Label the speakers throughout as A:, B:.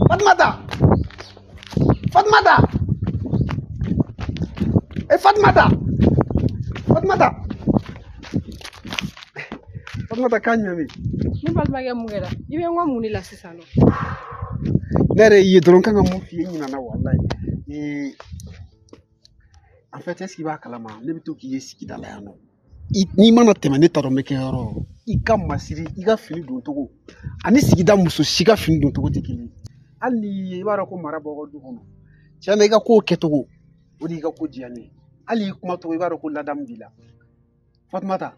A: Fatumata, Fatumata, e Fatumata, Fatumata, Fatumata, kan jumɛn bɛ yen?
B: Ne balimakɛ, mun kɛra? I bɛ n ka mun de la sisan nɔ?
A: Ne yɛrɛ y'i ye dɔrɔn, n kan ka mun f'i ye, n ɲinɛna walayi. Ee, en fait, est ce que i b'a kalama, ne bɛ to k'i ye sigida la yan nɔ. N'i mana tɛmɛ, ne t'a dɔn n bɛ kɛ yɔrɔ o yɔrɔ, i ka masiri, i ka fini doncogo ani sigida muso si ka fini doncogo tɛ kelen ye. Hali n'i ye, i b'a dɔn ko mara b'aw ka du kɔnɔ. Tiɲɛ na, i ka kow kɛcogo, o de y'i ka ko diya ne ye. Hali i kumacogo, i b'a dɔn ko ladamu b'i la. Fatumata,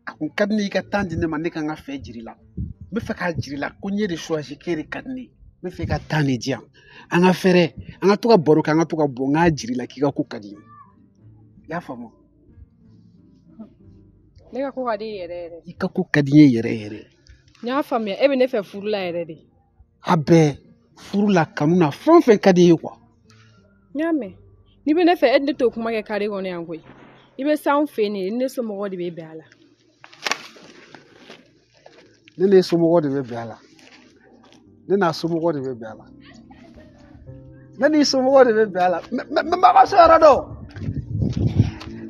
A: a kun ka di ne ye i ka temps di ne ma, ne ka n ka fɛ jiri la. N bɛ fɛ k'a jiri la ko n ye de choisi, k'e de ka di ne ye. N bɛ fɛ i ka temps de di yan, an ka fɛrɛ, an ka to ka baro kɛ, an ka to ka bɔ, n k'a jiri la k'i ka ko ka di n ye. I y'a faamu?
B: Ne ka ko ka di yɛrɛ yɛrɛ.
A: I ka ko ka di n ye yɛrɛ yɛrɛ.
B: N y'a faamuya, e bɛ ne fɛ furu la yɛrɛ de.
A: A bɛɛ, furu la, kanu na, fɛn o fɛn ka di i ye quoi.
B: N y'a mɛn, n'i bɛ ne fɛ, e ne t'o kuma kɛ kare kɔnɔ yan koyi. I bɛ s'anw fɛ yen de, ne somɔgɔw de bɛ bɛn a la.
A: Ne n'e somɔgɔw de bɛ bɛn a la. Ne n'a somɔgɔw de bɛ bɛn a la. Ne n'i somɔgɔw de bɛ bɛn a la. Mɛ n b'a so yɔrɔ dɔn.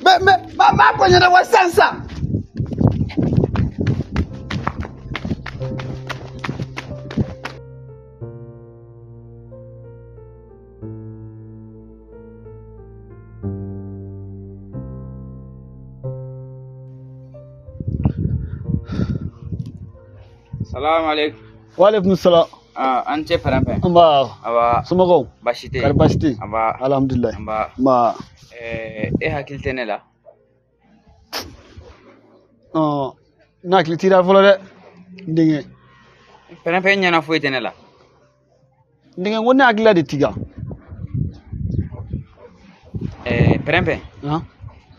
A: Mɛ n b'a ko ɲɛnabɔ sisan sisan.
C: Salamu alaikum.
D: Waaleykum salam.
C: Ah, an ce pɛrɛnpɛn.
D: Nba.
C: Aba.
D: Somɔgɔw?
C: Baasi tɛ.
D: Kari baasi tɛ yen?
C: Aba.
D: Alhamdulilayi.
C: Nba.
D: Nba.
C: E hakili tɛ ne la?
D: Ɔn, ne hakili t'i la fɔlɔ dɛ, n denkɛ.
C: Pɛrɛnpɛn, ɲɛna foyi tɛ ne la.
D: N denkɛ, ko ne hakili la de t'i kan.
C: Pɛrɛnpɛn.
D: Han?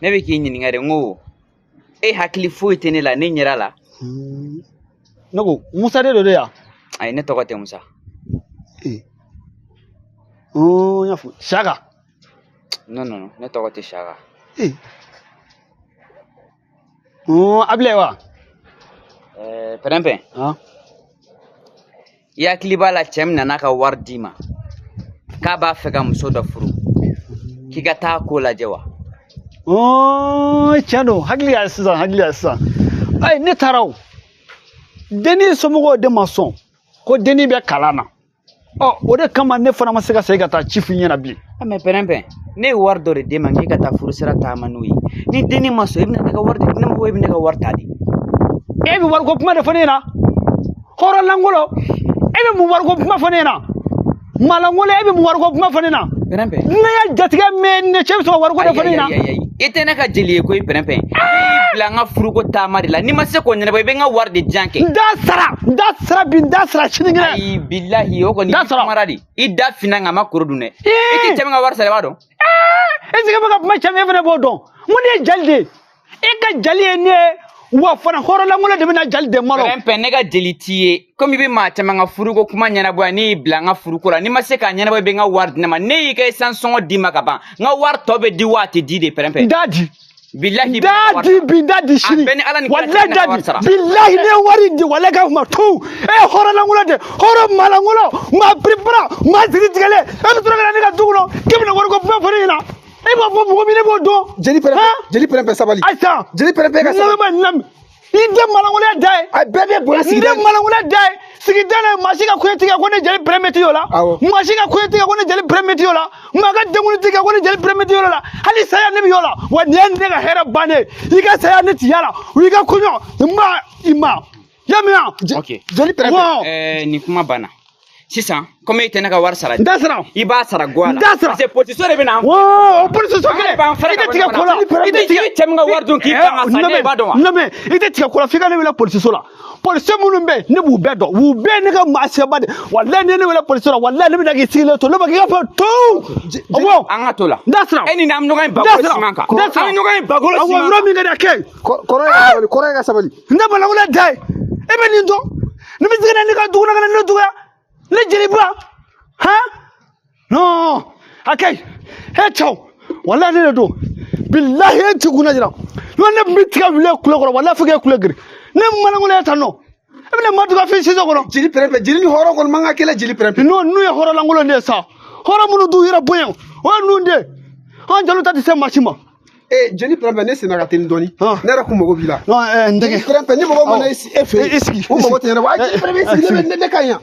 C: Ne bɛ k'i ɲininka de, n ko e hakili foyi tɛ ne la, ne ɲɛra la.
D: Ne ko Musa de don de yan?
C: Ayi, ne tɔgɔ tɛ Musa.
D: Ee. Ɔn, n y'a fɔ Saka.
C: Non non non, ne tɔgɔ tɛ Saka.
D: Ee. Ɔn, Abilaye wa?
C: Pɛrɛnpɛn.
D: Han?
C: I hakili b'a la, cɛ min nana ka wari d'i ma k'a b'a fɛ ka muso dɔ furu, k'i ka taa ko lajɛ wa?
D: Ɔn, tiɲɛ don, hakili y'a sisan, hakili y'a sisan. Ayi, ne taara o. Denni somɔgɔw de ma sɔn ko denni bɛ kalan na. Ɔ, o de kama ne fana ma se ka segin ka taa ci f'i ɲɛna bilen.
C: Mɛ pɛrɛnpɛn, ne ye wari dɔ de d'e ma k'e ka taa furusira taama n'o ye. Ni denni ma sɔn, i bɛna ne ka wari di ne ma, i bɛ ne ka wari ta de.
D: E bɛ wariko kuma de fɔ ne ɲɛna. Hɔrɔn lankolon, e bɛ mun wariko kuma fɔ ne ɲɛna? Maalankolon, e bɛ mun wariko kuma fɔ ne ɲɛna?
C: Pɛrɛnpɛn.
D: Ne ya jatigɛ mɛn, ne cɛ bɛ sɔn ka wariko de fɔ ne ɲɛna.
C: I tɛ ne ka jeli ye koyi, pɛrɛnpɛn. Ne y'i bila n ka furuko taama de la, n'i ma se k'o ɲɛnabɔ, i bɛ n ka wari de di yan kɛ.
D: N t'a sara, n t'a sara bi, n t'a sara sinikɛnɛ.
C: Ayi, bilahi, o kɔni
D: N t'a sara.
C: kumara de. I da finna nka a ma koro dun dɛ. I tɛ cɛ min ka wari sara, i b'a dɔn.
D: Est ce que e bɛ ka kuma cɛ min, e fana b'o dɔn. N ko ne ye jali de ye. E ka jali ye ne ye, wa fana hɔrɔn lankolon de bɛ na jali de malo.
C: Pɛrɛnpɛn, ne ka jeli t'i ye. Komi i bɛ maa caman ka furuko kuma ɲɛnabɔ yan, ne y'i bila n ka furuko la. N'i ma se k'a ɲɛnabɔ, i bɛ n ka wari di ne ma. Ne y'i ka essence sɔngɔ d'i ma ka ban. N ka wari tɔ bɛ di wa a tɛ di de, pɛrɛnpɛn?
D: N t'a di.
C: Bilahi, i
D: N
C: bɛ n ka
D: t'a
C: wari
D: di
C: sara.
D: bi, n t'a di sini.
C: A bɛɛ ni Ala ni kira cɛ,
D: Walayi
C: i bɛ ne ka
D: t'a
C: wari
D: di.
C: sara.
D: Bilahi, ne ye wari di, walayi k'a kuma tu. E ye hɔrɔn lankolon de, hɔrɔn maalankolon, maa piripara, maa sigi tigɛlen. E bɛ sɔrɔ ka na ne ka du kɔnɔ k'e bɛna wariko kuma fɔ ne ɲɛna. E b'a fɔ mɔgɔ min, ne b'o dɔn.
A: Jeli pɛrɛnpɛn,
D: Han?
A: jeli pɛrɛnpɛn, sabali.
D: Ayisa.
A: Jeli pɛrɛnpɛn, ka sabali.
D: Lamɛn, lamɛn. I den maalankolon da ye.
A: A bɛɛ bɛ bonya
D: N
A: sigida.
D: den maalankolon da ye. Sigida la, maa si ka kɔɲɔ tigɛ ko ne jeli pɛrɛnpɛn tɛ o la.
A: Awɔ.
D: Maa si ka kɔɲɔ tigɛ ko ne jeli pɛrɛnpɛn tɛ o la. Maa ka denkuli tigɛ ko ne jeli pɛrɛnpɛn tɛ o la. Hali saya ne bɛ y'o la. Wa nin ye ne ka hɛrɛ bannen ye. I ka saya ne ti y'a la. I ka kɔɲɔ n ma i ma. I y'a mɛn wa?
C: Ok.
A: Jeli pɛrɛnpɛn.
D: Wɔn.
C: Nin kuma banna. Sisan, komi e tɛ ne ka wari sara,
D: N t'a sara.
C: i b'a sara guwa la.
D: N t'a sara.
C: Parce que polisiso de bɛ na an
D: Wɔn, o polisiso kelen.
C: An b'an fɛrɛ
D: I
C: ka
D: tɛ
C: bɔ
D: tigɛ
C: ɲɔgɔn
D: ko la.
C: na.
D: I tɛ tigɛ.
C: I bɛ cɛ min ka wari dun k'i ban ka sa, ne b'a dɔn wa?
D: Lamɛn, i tɛ tigɛ ko la f'i ka ne wele polisiso la. Polisi minnu bɛ yen, ne b'u bɛɛ dɔn. U bɛɛ ye ne ka maa sɛba de. Walayi, ni ye ne wele polisiso la, walayi ne bɛna k'i sigilen to. Ne b'a k'i ka fɔ tu. Awɔ.
C: An ka to la.
D: N t'a sara.
C: E ni ne, an bɛ ɲɔgɔn ye
D: N t'a
C: bakolo
D: sara.
C: siman kan.
D: N t'a sara.
C: An bɛ ɲɔgɔn ye bakolo
D: Awɔ,
C: siman
D: yɔrɔ
C: kan.
D: min ka di a kɛ yen.
A: Kɔrɔ ye ka sabali, kɔrɔ ye ka sabali.
D: Ne balankolo da ye. E bɛ nin dɔn. Ne bɛ se ka na ne ka dugu la ka na ne dɔgɔya. Ne jeliba. Han? Non. A ka ɲi. E cɛw. Walayi ne de don. Bilahi e ti kunna jira. N'o ne tun bɛ tigɛ wuli kulo kɔrɔ, walayi fo k'e kulo giri. Ne malankolo ye tan nɔ. E bɛna matuka fɛn sisan kɔnɔ.
A: Jeli pɛrɛnpɛ, jeli ni hɔrɔn kɔni man ka kɛlɛ, jeli pɛrɛnpɛ.
D: Non, ninnu ye hɔrɔn lankolon de ye sa. Hɔrɔn minnu t'u yɛrɛ bonya, o ye ninnu de ye. An jeliw ta tɛ se maa si ma.
A: Ee, jeli pɛrɛnpɛ, ne senna ka teli dɔɔni. Ne yɛrɛ kun mago b'i la.
D: Non, n denkɛ.
A: Jeli pɛrɛnpɛ, ni mɔgɔ mana e fɛ
D: I sigi.
A: U mago tɛ ɲɛnabɔ. A jeli pɛrɛnpɛ, i sigi, ne bɛ ne ka ɲi yan.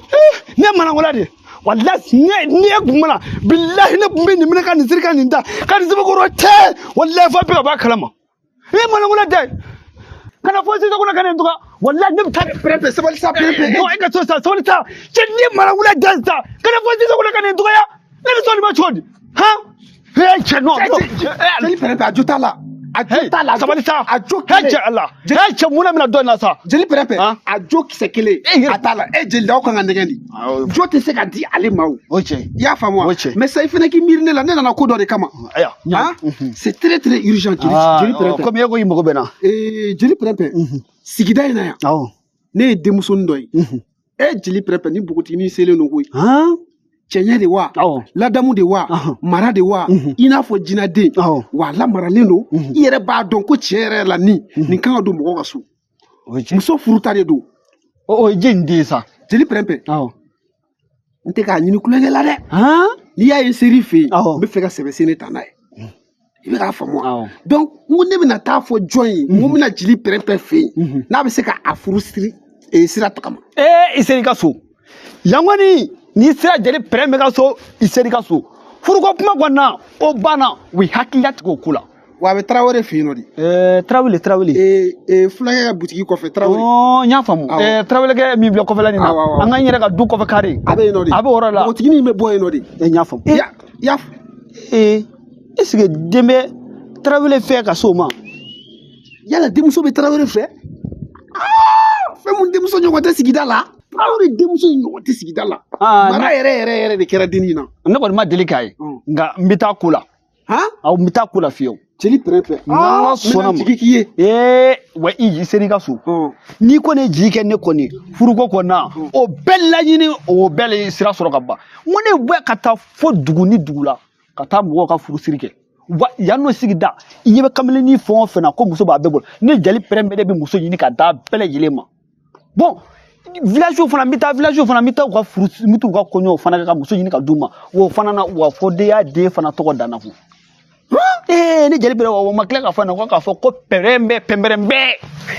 D: Ne manankola de. Walahi, ne e kun mana, bilahi, ne kun bɛ nin minɛ ka nin siri ka nin da ka nin sɛbɛnkɔrɔ cɛ. Walahi, fo bɛɛ ka bɔ a kalama. E manankola tɛ. Kana fɔ sisan kɔnɔ ka nin dɔgɔ. Walahi, ne bɛ taa.
A: Pɛrɛnpɛ, sabali sa, pɛrɛnpɛ.
D: Non, e ka to sa, sabali sa. Cɛ, ni manankola tɛ sa. Kana fɔ sisan kɔnɔ ka nin dɔgɔya. Ne bɛ sɔn nin ma cogo di? Han? Ee, cɛ, non, non.
A: Jeli pɛrɛnpɛ, a jo t'a la. A jo t'a la.
D: Sabali sa.
A: A jo
D: kelen.
A: Kelen.
D: Cɛ, Ala. Hey, cɛ, mun de bɛna dɔ in na sa?
A: Jeli pɛrɛnpɛ, a jo kisɛ kelen a t'a la. E jeli aw kan ka nɛgɛ nin. Jo tɛ se ka di ale ma o.
D: O cɛ.
A: I y'a faamu wa? Mais sa, i fana k'i miiri ne la, ne nana ko dɔ de kama.
D: Ayiwa.
A: Han? C'est très très urgent, jeli jeli pɛrɛnpɛ.
D: Komi e ko i mago bɛ n na.
A: Ee, jeli pɛrɛnpɛ, sigida in na yan. Ne ye denmusonin dɔ ye. E jeli pɛrɛnpɛ, ni npogotiginin selen don koyi. Cɛɲɛ de wa, ladamu de wa, mara de wa, i n'a fɔ jinɛden wa, lamaralen don. I yɛrɛ b'a dɔn ko tiɲɛ yɛrɛ la nin nin kan ka don mɔgɔ ka so. Muso furuta de don.
D: O ye jeli den ye sa.
A: Jeli pɛrɛnpɛ, n tɛ k'a ɲini kulonkɛ la dɛ. N'i y'a ye seri fɛ yen, n bɛ fɛ ka sɛbɛ sen de ta n'a ye. I bɛ k'a faamu wa? Donc n ko ne bɛna taa fɔ jɔn ye? N ko n bɛna jeli pɛrɛnpɛ fɛ yen, n'a bɛ se ka a furu siri sira tagama.
D: Ee, i ser'i ka so yan kɔni. N'i sera jeli pɛrɛnpɛ ka so, i ser'i ka so. Furuko kuma kɔni na, o banna. U ye hakili latigɛ o ko la.
A: Wa a bɛ Tarawele fɛ yen nɔ de.
D: Tarawele, Tarawele.
A: Ee, fulakɛ ka butigi kɔfɛ, Tarawele.
D: N y'a faamu. Tarawelekɛ min filɛ kɔfɛla nin na, an k'an yɛrɛ ka du kɔfɛ kare.
A: A bɛ yen nɔ de.
D: A bɛ o yɔrɔ la.
A: Npogotiginin bɛ bɔ yen nɔ de.
D: N y'a faamu.
A: I y'a.
D: Ee, est ce que den bɛ Tarawele fɛ ka s'o ma?
A: Yala denmuso bɛ Tarawele fɛ? Fɛn mun denmuso ɲɔgɔn tɛ sigida la. Tarawele denmuso in ɲɔgɔn tɛ sigida la. Mara yɛrɛ yɛrɛ yɛrɛ de kɛra dennin na.
D: Ne kɔni ma deli k'a ye. Nka n bɛ taa ko la. Awɔ, n bɛ taa ko la fiyewu.
A: Jeli pɛrɛnpɛ.
D: N'Ala sɔnna ma.
A: Jigi k'i ye.
D: Ee, wa i ser'i ka so. N'i kɔni ye jigi kɛ ne kɔni furuko kɔni na, o bɛɛ laɲini, o bɛɛ le sira sɔrɔ ka ban. N ko ne bɔ ka taa fo dugu ni dugu la ka taa mɔgɔw ka furusiri kɛ. Wa yan nɔ sigida, i ɲɛ bɛ kamalennin fɛn o fɛn na ko muso b'a bɛɛ bolo. Ne jeli pɛrɛnpɛ de bɛ muso ɲini ka d'a bɛɛ lajɛlen ma. Bon, village fana, n bɛ taa village fana, n bɛ taa u ka furu, n bɛ t'u ka kɔɲɔw fana kɛ ka muso ɲini ka d'u ma. O fana na, wa fo den y'a den fana tɔgɔ danna ko. Ee, ne jeli pɛrɛn, o ma tila k'a fɔ ko k'a fɔ ko pɛrɛnbɛ pɛnpɛrɛnbɛ.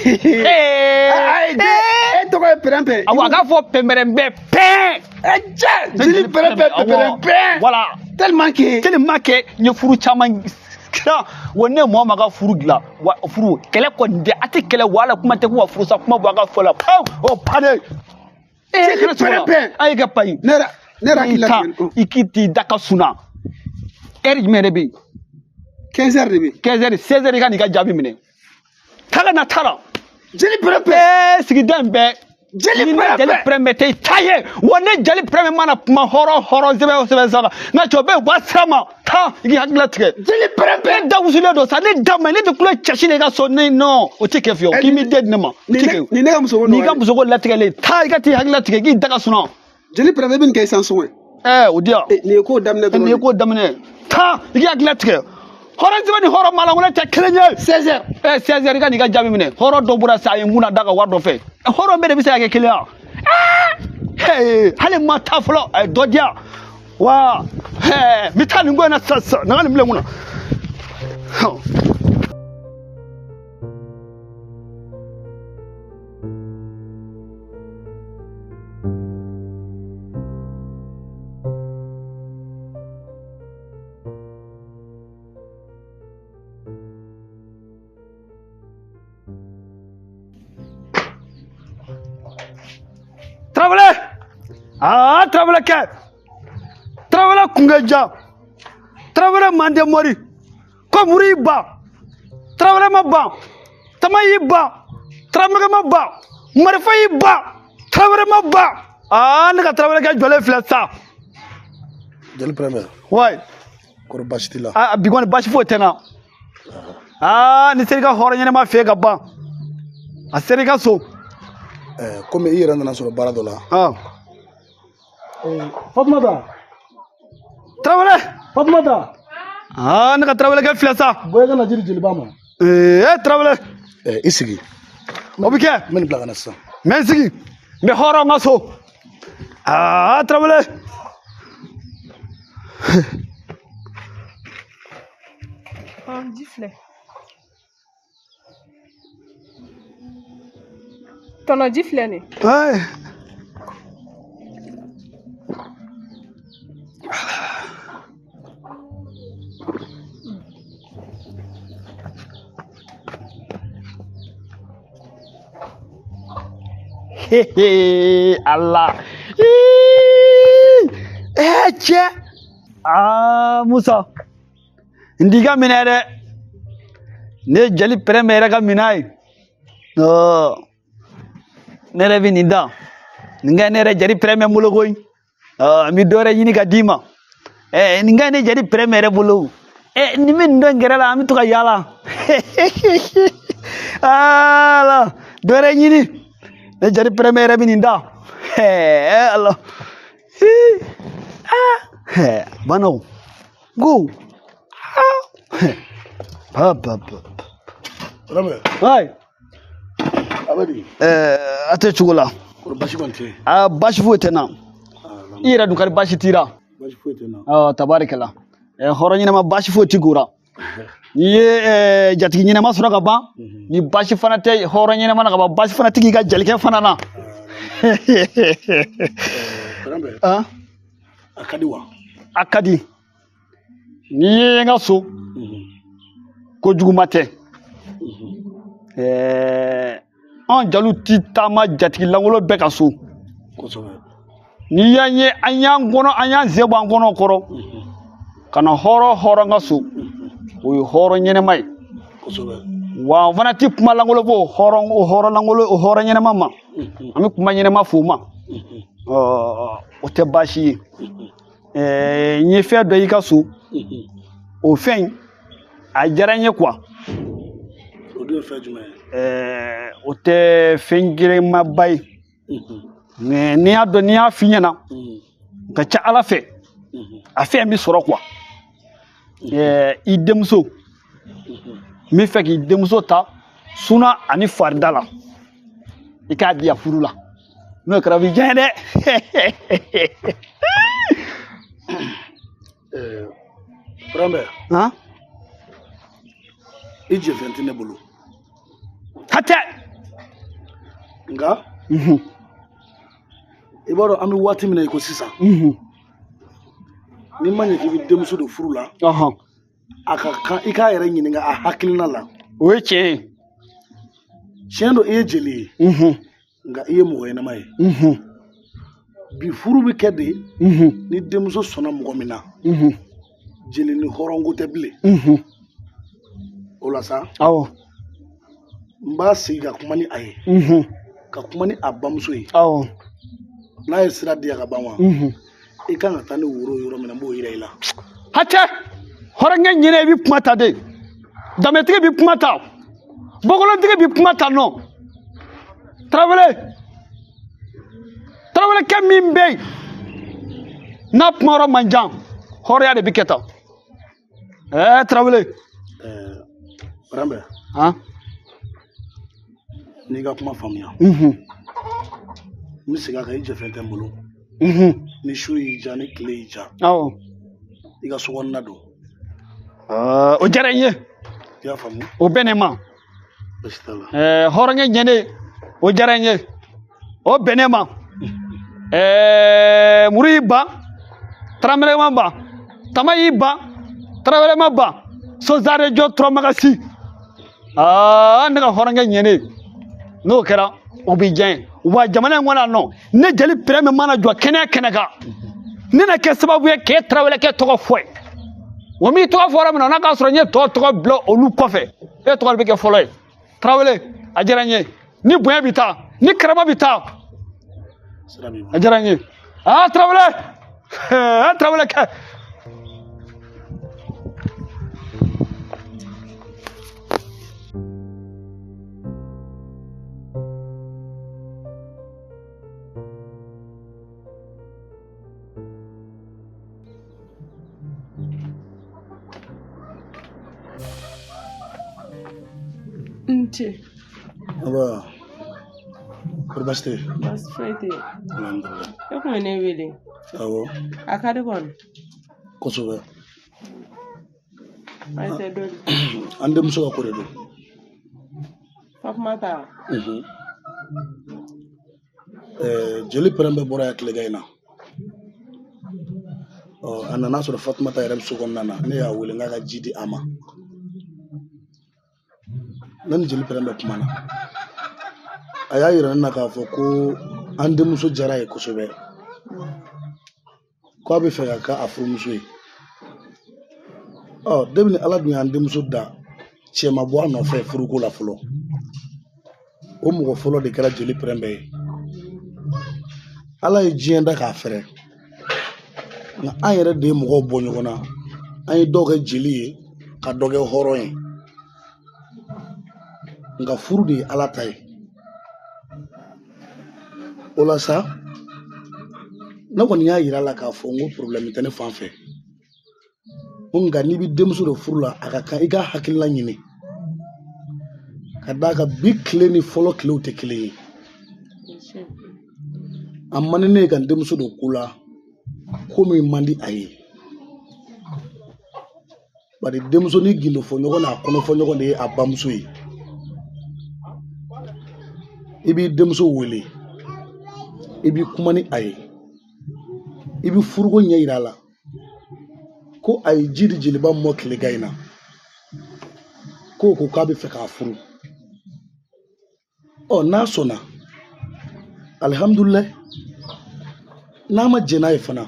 A: Ee, e tɔgɔ ye pɛrɛnpɛ.
D: Awɔ, a k'a fɔ pɛnpɛrɛnbɛ pɛn.
A: Cɛ, jeli pɛrɛnpɛ pɛnpɛrɛnpɛ.
D: Voilà.
A: Tellement que.
D: Tellement que n ye furu caman dilan. Wa ne mɔgɔ ma ka furu dilan, wa furu kɛlɛ kɔni tɛ, a tɛ kɛlɛ wala kuma tɛ ko ka furu sa kuma bɔ a ka fɔ la. Pawu, o bannen. Ee,
A: jeli pɛrɛnpɛ.
D: A y'i ka payi.
A: Ne yɛrɛ ne yɛrɛ hakili la tigɛ.
D: I k'i t'i da ka sunna. Ɛri jumɛn de bɛ yen?
A: 15 heures de bɛ yen.
D: 15 heures, 16 heures i ka n'i ka jaabi minɛ. Taga na taara.
A: Jeli pɛrɛnpɛ.
D: Ee, sigida in bɛɛ.
A: Jeli pɛrɛnpɛ.
D: Jeli pɛrɛnpɛ tɛ i ta ye. Wa ne jeli pɛrɛnpɛ mana kuma hɔrɔn hɔrɔn sɛbɛn o sɛbɛn sa nka cɛ bɛɛ bɔ sira ma taa i k'i hakili latigɛ.
A: Jeli pɛrɛnpɛ.
D: Ne da wusulen don sa, ne da ma ne tɛ kulo cɛsi de i ka so ne non o tɛ kɛ fiyewu k'i m'i den di ne ma. O tɛ kɛ.
A: Nin ne ka musoko
D: n'i ka musoko latigɛlen taa i ka t'i hakili latigɛ k'i da ka sunɔgɔ.
A: Jeli pɛrɛnpɛ bɛ nin kɛ sisan sɔngɔ ye.
D: Ɛɛ, o di yan.
A: Nin ye ko daminɛ dɔrɔn.
D: Nin ye ko daminɛ. Taa i k'i hakili latigɛ. Hɔrɔn sɛbɛn ni hɔrɔn malankolon tɛ kelen ye.
A: 16 heures.
D: Ɛ, 16 heures i ka n'i ka jaabi minɛ. Hɔrɔn dɔ bɔra sa a ye n kunna da ka wari dɔ fɛ. Hɔrɔn bɛɛ de bɛ se ka kɛ kelen ye wa? Hali ma taa fɔlɔ, a ye dɔ di yan. Wa n bɛ taa nin ko in na sisan sisan, na ka nin bila n kunna. Tarawele, aa Tarawele kɛ, Tarawele kunkaja, Tarawele mande mori, ko muru y'i ban, Tarawele ma ban, tama y'i ban, Tarawele ma ban, marifa y'i ban, Tarawele ma ban. Aa ne ka Tarawele kɛ jɔlen filɛ sa.
E: Jeli pɛrɛnpɛ.
D: Ouais.
E: Kɔri baasi t'i la?
D: Aa bi kɔni baasi foyi tɛ n na. Aa ni seri ka hɔrɔn ɲɛnɛma fɛ ka ban, a seri ka so.
E: Komi i yɛrɛ nana sɔrɔ baara dɔ la.
F: Fatumata.
D: Tarawele.
F: Fatumata.
D: Aa ne ka Tarawele kɛ filɛ sa.
F: Bɔ i ka na jiri jeliba ma.
D: Ee Tarawele.
E: I sigi.
D: O bɛ kɛ.
E: N bɛ nin bila ka na sisan.
D: N bɛ n sigi. N bɛ hɔrɔn ka so. Aa Tarawele.
B: Ji filɛ. Tɔnɔ ji filɛ nin.
D: Ayi. Hehe, Allah. Eh, cɛ. Aa Musa. N t'i ka minɛ dɛ. Ne ye jali pɛrɛnbɛ yɛrɛ ka minɛ ye. Ne yɛrɛ bɛ nin da. Nin ka ɲi ne yɛrɛ jali pɛrɛnbɛ bolo koyi. N bɛ dɔ wɛrɛ ɲini ka d'i ma. Nin ka ɲi ne jali pɛrɛnbɛ yɛrɛ bolo. Nin bɛ nin dɔn n gɛrɛ la, an bɛ to ka yaala. Ala, dɔ wɛrɛ ɲini. Ne jali pɛrɛnbɛ yɛrɛ bɛ nin da. Ala. Banaw. Go. Pa pa pa.
E: Pɛrɛnbɛ.
D: Ayi.
E: A bɛ di?
D: A tɛ cogo la.
E: Kɔri baasi kɔni tɛ yen?
D: Aa baasi foyi tɛ n na. I yɛrɛ dun kari baasi t'i la?
E: Baasi foyi tɛ n na.
D: Tabarikala. Hɔrɔn ɲɛnama baasi foyi t'i gora. N'i ye jatigi ɲɛnama sɔrɔ ka ban, ni baasi fana tɛ hɔrɔn ɲɛnama na ka ban, baasi fana tɛ k'i ka jelikɛ fana na.
E: Pɛrɛnbɛ. A ka di wa?
D: A ka di. N'i ye n ka so, kojuguba tɛ. An jaliw ti taama jatigi lankolon bɛɛ ka so. N'i y'an ye, an y'an kɔnɔ, an y'an sen bɔ an kɔnɔ kɔrɔ ka na hɔrɔn hɔrɔn ka so, o ye hɔrɔn ɲɛnɛma ye. Wa an fana ti kuma lankolon fɔ o hɔrɔn o hɔrɔn lankolon o hɔrɔn ɲɛnɛma ma. An bɛ kuma ɲɛnɛma f'o ma. O tɛ baasi ye. N ye fɛn dɔ y'i ka so, o fɛn in a diyara n ye quoi.
E: O dun ye fɛn jumɛn ye?
D: O tɛ fɛn girinmaba ye. Mais n'i y'a dɔn, n'i y'a f'i ɲɛna, ka ca Ala fɛ, a fɛn bɛ sɔrɔ quoi. I denmuso, n bɛ fɛ k'i denmuso ta suna ani farida la, i k'a di yan furu la. N'o kɛra o bɛ diya n ye dɛ.
E: Pɛrɛnbɛ.
D: Han?
E: I jɛfɛn tɛ ne bolo.
D: Hatɛ.
E: Nka. I b'a dɔn an bɛ waati min na i ko sisan. N'i ma ɲɛ k'i bɛ denmuso don furu la. A ka kan i k'a yɛrɛ ɲininka a hakilina la.
D: O ye tiɲɛ ye.
E: Tiɲɛ don, i ye jeli ye. Nka i ye mɔgɔ ɲɛnama ye. Bi furu bɛ kɛ de. Ni denmuso sɔnna mɔgɔ min na. Jeli ni hɔrɔnko tɛ bilen. O la sa.
D: Awɔ.
E: N b'a sigi ka kuma ni a ye. Ka kuma ni a bamuso ye.
D: Awɔ.
E: N'a ye sira di yan ka ban wa. I kan ka taa ni woro yɔrɔ min na, n b'o yira i la.
D: Hatɛ, hɔrɔnkɛ ɲinɛ i bɛ kuma ta de. Danbetigi bɛ kuma ta. Bɔkolontigi bɛ kuma ta nɔ. Tarawele. Tarawelekɛ min bɛ yen, n'a kuma yɔrɔ man jan, hɔrɔnya de bɛ kɛ tan. Tarawele.
E: Pɛrɛnbɛ.
D: Han?
E: N'i ka kuma faamuya. N bɛ segin a kan, i jɛfɛn tɛ n bolo. Ni su y'i diya, ni tile y'i diya.
D: Awɔ.
E: I ka so kɔnɔna don.
D: O diyara n ye.
E: I y'a faamu?
D: O bɛn ne ma.
E: Baasi t'a la.
D: Hɔrɔnkɛ ɲɛnen, o diyara n ye. O bɛn ne ma. Muru y'i ban, taramɛrɛ ma ban, tama y'i ban, tarawele ma ban, sozare jɔ turamaga si. Ne ka hɔrɔnkɛ ɲɛnen, n'o kɛra o bɛ diya n ye. Wa jamana in kɔnɔ yan nɔ, ne jeli pɛrɛn mana jɔ kɛnɛ kɛnɛ kan, ne na kɛ sababu ye k'e tarawelekɛ tɔgɔ fɔ ye. Wa m'i tɔgɔ fɔ yɔrɔ min na, n'a k'a sɔrɔ n ye tɔw tɔgɔ bila olu kɔfɛ, e tɔgɔ de bɛ kɛ fɔlɔ ye. Tarawele, a diyara n ye. Ni bonya bɛ taa, ni karama bɛ taa, a diyara n ye. Tarawele, tarawele kɛ.
B: N ce.
E: Aba. Kɔri baasi tɛ yen?
B: Baasi foyi tɛ yen.
E: Alhamdulilayi.
B: E kun ye ne wele.
E: Awɔ.
B: A ka di kɔni.
E: Kosɛbɛ.
B: Ayi tɛ dɔ di.
E: An denmuso ka ko de don.
B: Fatumata.
E: Jeli pɛrɛnpɛ bɔra yan tilegan in na. Ɔ, a nana sɔrɔ Fatumata yɛrɛ bɛ so kɔnɔna na, ne y'a wele n k'a ka ji di a ma. Ne ni jeli pɛrɛnpɛ kumana. A y'a yira ne na k'a fɔ ko an denmuso diyara a ye kosɛbɛ. K'a bɛ fɛ ka kɛ a furumuso ye. Ɔ, depuis ni Ala dun y'an denmuso da, cɛ ma bɔ a nɔfɛ furuko la fɔlɔ. O mɔgɔ fɔlɔ de kɛra jeli pɛrɛnpɛ ye. Ala ye diɲɛ da k'a fɛrɛ. Nka an yɛrɛ de ye mɔgɔw bɔ ɲɔgɔn na. An ye dɔw kɛ jeli ye, ka dɔ kɛ hɔrɔn ye. Nka furu de ye Ala ta ye. O la sa, ne kɔni y'a yira a la k'a fɔ n ko problème tɛ ne fan fɛ. Ko nka n'i bɛ denmuso don furu la, a ka kan i ka hakilina ɲini. Ka d'a kan bi tile ni fɔlɔ tilew tɛ kelen ye. A man di ne ye ka n denmuso don ko la, ko min man di a ye. Bari denmuso ni gindo fɔ ɲɔgɔn n'a kɔnɔ fɔ ɲɔgɔn de ye a bamuso ye. I b'i denmuso wele, i b'i kuma ni a ye, i bɛ furuko ɲɛ yira a la ko a ye ji di jeliba mɔ tilegan in na, k'o ko k'a bɛ fɛ k'a furu. Ɔ, n'a sɔnna, alihamudulilayi. N'a ma jɛn n'a ye fana,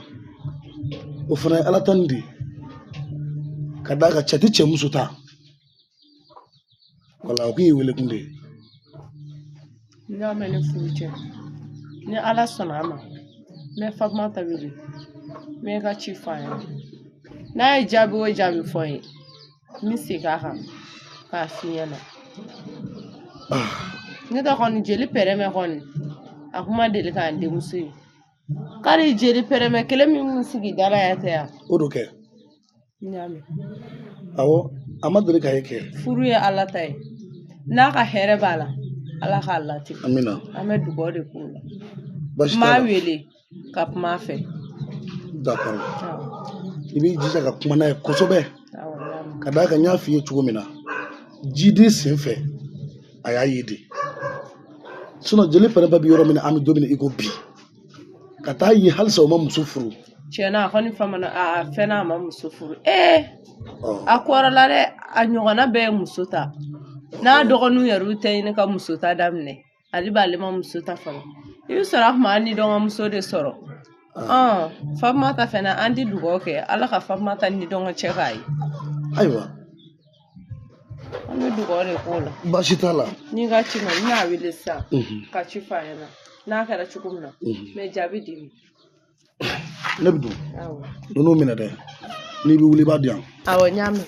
E: o fana ye Ala tanu de ye. Ka d'a kan cɛ tɛ cɛ muso ta. Wala, o kun y'i wele kun de ye.
B: N y'a mɛn ne furu cɛ. Ni Ala sɔnna a ma, n bɛ Fatumata wele. N bɛ ka ci fɔ a ɲɛna. N'a ye jaabi o jaabi fɔ n ye, n bɛ segin a kan k'a f'i ɲɛna. Ne tɛ kɔni jeli pɛrɛmɛ kɔni, a kuma deli k'an denmuso ye. K'ale jeli pɛrɛmɛ kelen min kun sigi da la yan tɛ yan.
E: O do kɛ.
B: N y'a mɛn.
E: Awɔ, a ma deli k'a ye kɛ.
B: Furu ye Ala ta ye. N'a ka hɛrɛ b'a la, Ala k'a latigɛ.
E: Amina.
B: An bɛ dugawu de k'o la.
E: Baasi
B: N
E: t'a
B: b'a
E: la.
B: wele ka kuma a fɛ.
E: D'accord. I b'i jija ka kuma n'a ye kosɛbɛ.
B: Awɔ, n y'a mɛn.
E: Ka d'a kan n y'a f'i ye cogo min na, jiden sen fɛ, a y'a ye de. Sinon jeli pɛrɛnpɛ bɛ yɔrɔ min na, an bɛ don min na i ko bi. Ka taa ye halisa o ma muso furu.
B: Tiɲɛna a kɔni famana a fɛn a ma muso furu. A kɔrɔla dɛ, a ɲɔgɔnna bɛɛ ye muso ta. N'a dɔgɔninw yɛrɛ tɛ ɲini ka muso ta daminɛ, ale b'ale ma muso ta fɔlɔ. I bɛ sɔrɔ a kun b'a ni dɔgɔmuso de sɔrɔ. Fatumata fɛnɛ an ti dugawu kɛ Ala ka Fatumata ni dɔgɔ cɛ k'a ye.
E: Ayiwa.
B: An bɛ dugawu de k'o la.
E: Baasi t'a la.
B: N'i ka ci ma, n bɛna wele sisan ka ci f'a ɲɛna. N'a kɛra cogo min na, n bɛ jaabi d'i ma.
E: Ne bɛ don. Ninnu minɛ dɛ. N'i bɛ wuli i b'a di yan.
B: Awɔ, n y'a mɛn.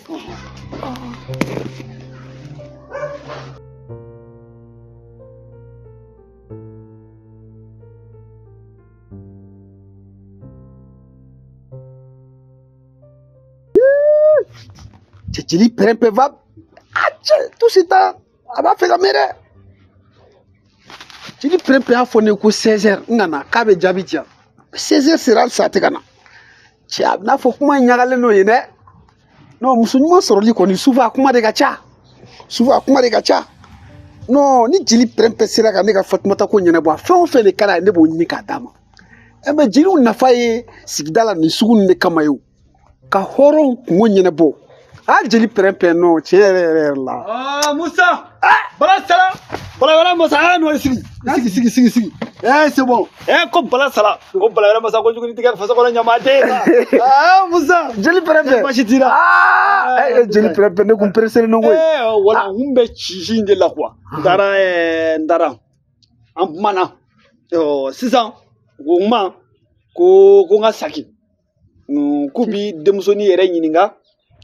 A: Cɛ jeli pɛrɛnpɛ va a cɛ tout ce temps a b'a fɛ ka mɛn dɛ. Jeli pɛrɛnpɛ y'a fɔ ne ye ko 16 heures n ka na k'a bɛ jaabi di yan. 16 heures sera halisa a tɛ ka na. Cɛ a bɛ n'a fɔ kuma in ɲagalen don yen dɛ. Non, muso ɲuman sɔrɔli kɔni souvent a kuma de ka ca. Souvent a kuma de ka ca. Non, ni jeli pɛrɛnpɛ sera ka ne ka Fatumata ko ɲɛnabɔ, a fɛn o fɛn de ka d'a ye ne b'o ɲini k'a d'a ma. Mɛ jeliw nafa ye sigida la nin sugu ninnu de kama ye o. Ka hɔrɔnw kungo ɲɛnabɔ. Ah, jeli pɛrɛnpɛ non, tiɲɛ yɛrɛ yɛrɛ yɛrɛ la.
D: Ah, Musa! Bala sala! Bala wɛrɛ masa, ah, n'o sigi. Sigi, sigi, sigi, sigi. Eh, c'est bon. Eh, ko bala sala. Ko bala wɛrɛ masa, ko jugu ni tigɛ faso kɔnɔ ɲamaden. Ah, Musa!
A: Jeli pɛrɛnpɛ.
D: Baasi t'i la.
A: Ah, eh, jeli pɛrɛnpɛ ne kun pressé don koyi.
D: Eh, wala, n kun bɛ ci in de la quoi. N taara, n taara. An kumana. Sisan, u ko n ma ko n ka saki. K'u bi denmusonin yɛrɛ ɲininka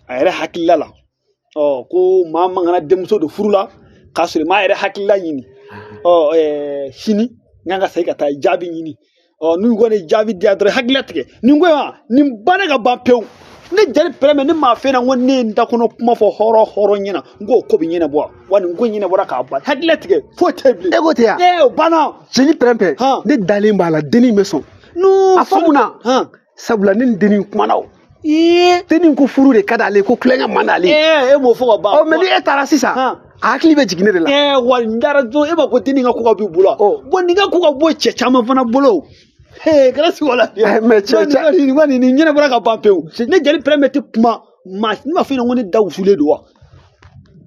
D: a yɛrɛ hakilila la. Ɔ, ko maa man kana denmuso don furu la k'a sɔrɔ i m'a yɛrɛ hakilila ɲini. Ɔ, sini n kan ka segin ka taa jaabi ɲini. Ɔ, n'u kɔni jaabi di yan dɔrɔn hakilila tigɛ. Nin ko in ma, nin banna ka ban pewu. Ne jeli pɛrɛmɛ ne m'a fɛ na ko ne ye n da kɔnɔ kuma fɔ hɔrɔn ɲɛna n k'o ko bɛ ɲɛnabɔ wa nin ko ɲɛnabɔra k'a ban hakili tigɛ foyi tɛ bilen.
A: E ko ten yan.
D: Ee o banna.
A: Jeli pɛrɛnpɛ ne dalen b'a la dennin bɛ sɔn. A fɔ mun na. Sabula ne ni dennin kumana o. Dennin ko furu de ka d'ale ye ko kulonkɛ man d'ale ye.
D: Ee e m'o fɔ ka ban.
A: Ɔ mɛ ni e taara sisan. A hakili bɛ jigin ne de la.
D: Ee wa n taara dɔrɔn e ma ko dennin ka ko ka b'i bolo. Bɔn nin ka ko ka bɔ cɛ caman fana bolo. Hey, kana sigi o la.
A: Mais cɛ
D: nin ɲɛnabɔra ka ban pewu. Ne jeli pɛrɛmɛ tɛ kuma maa ne m'a fɔ ɲɛna ko ne da wusulen don wa.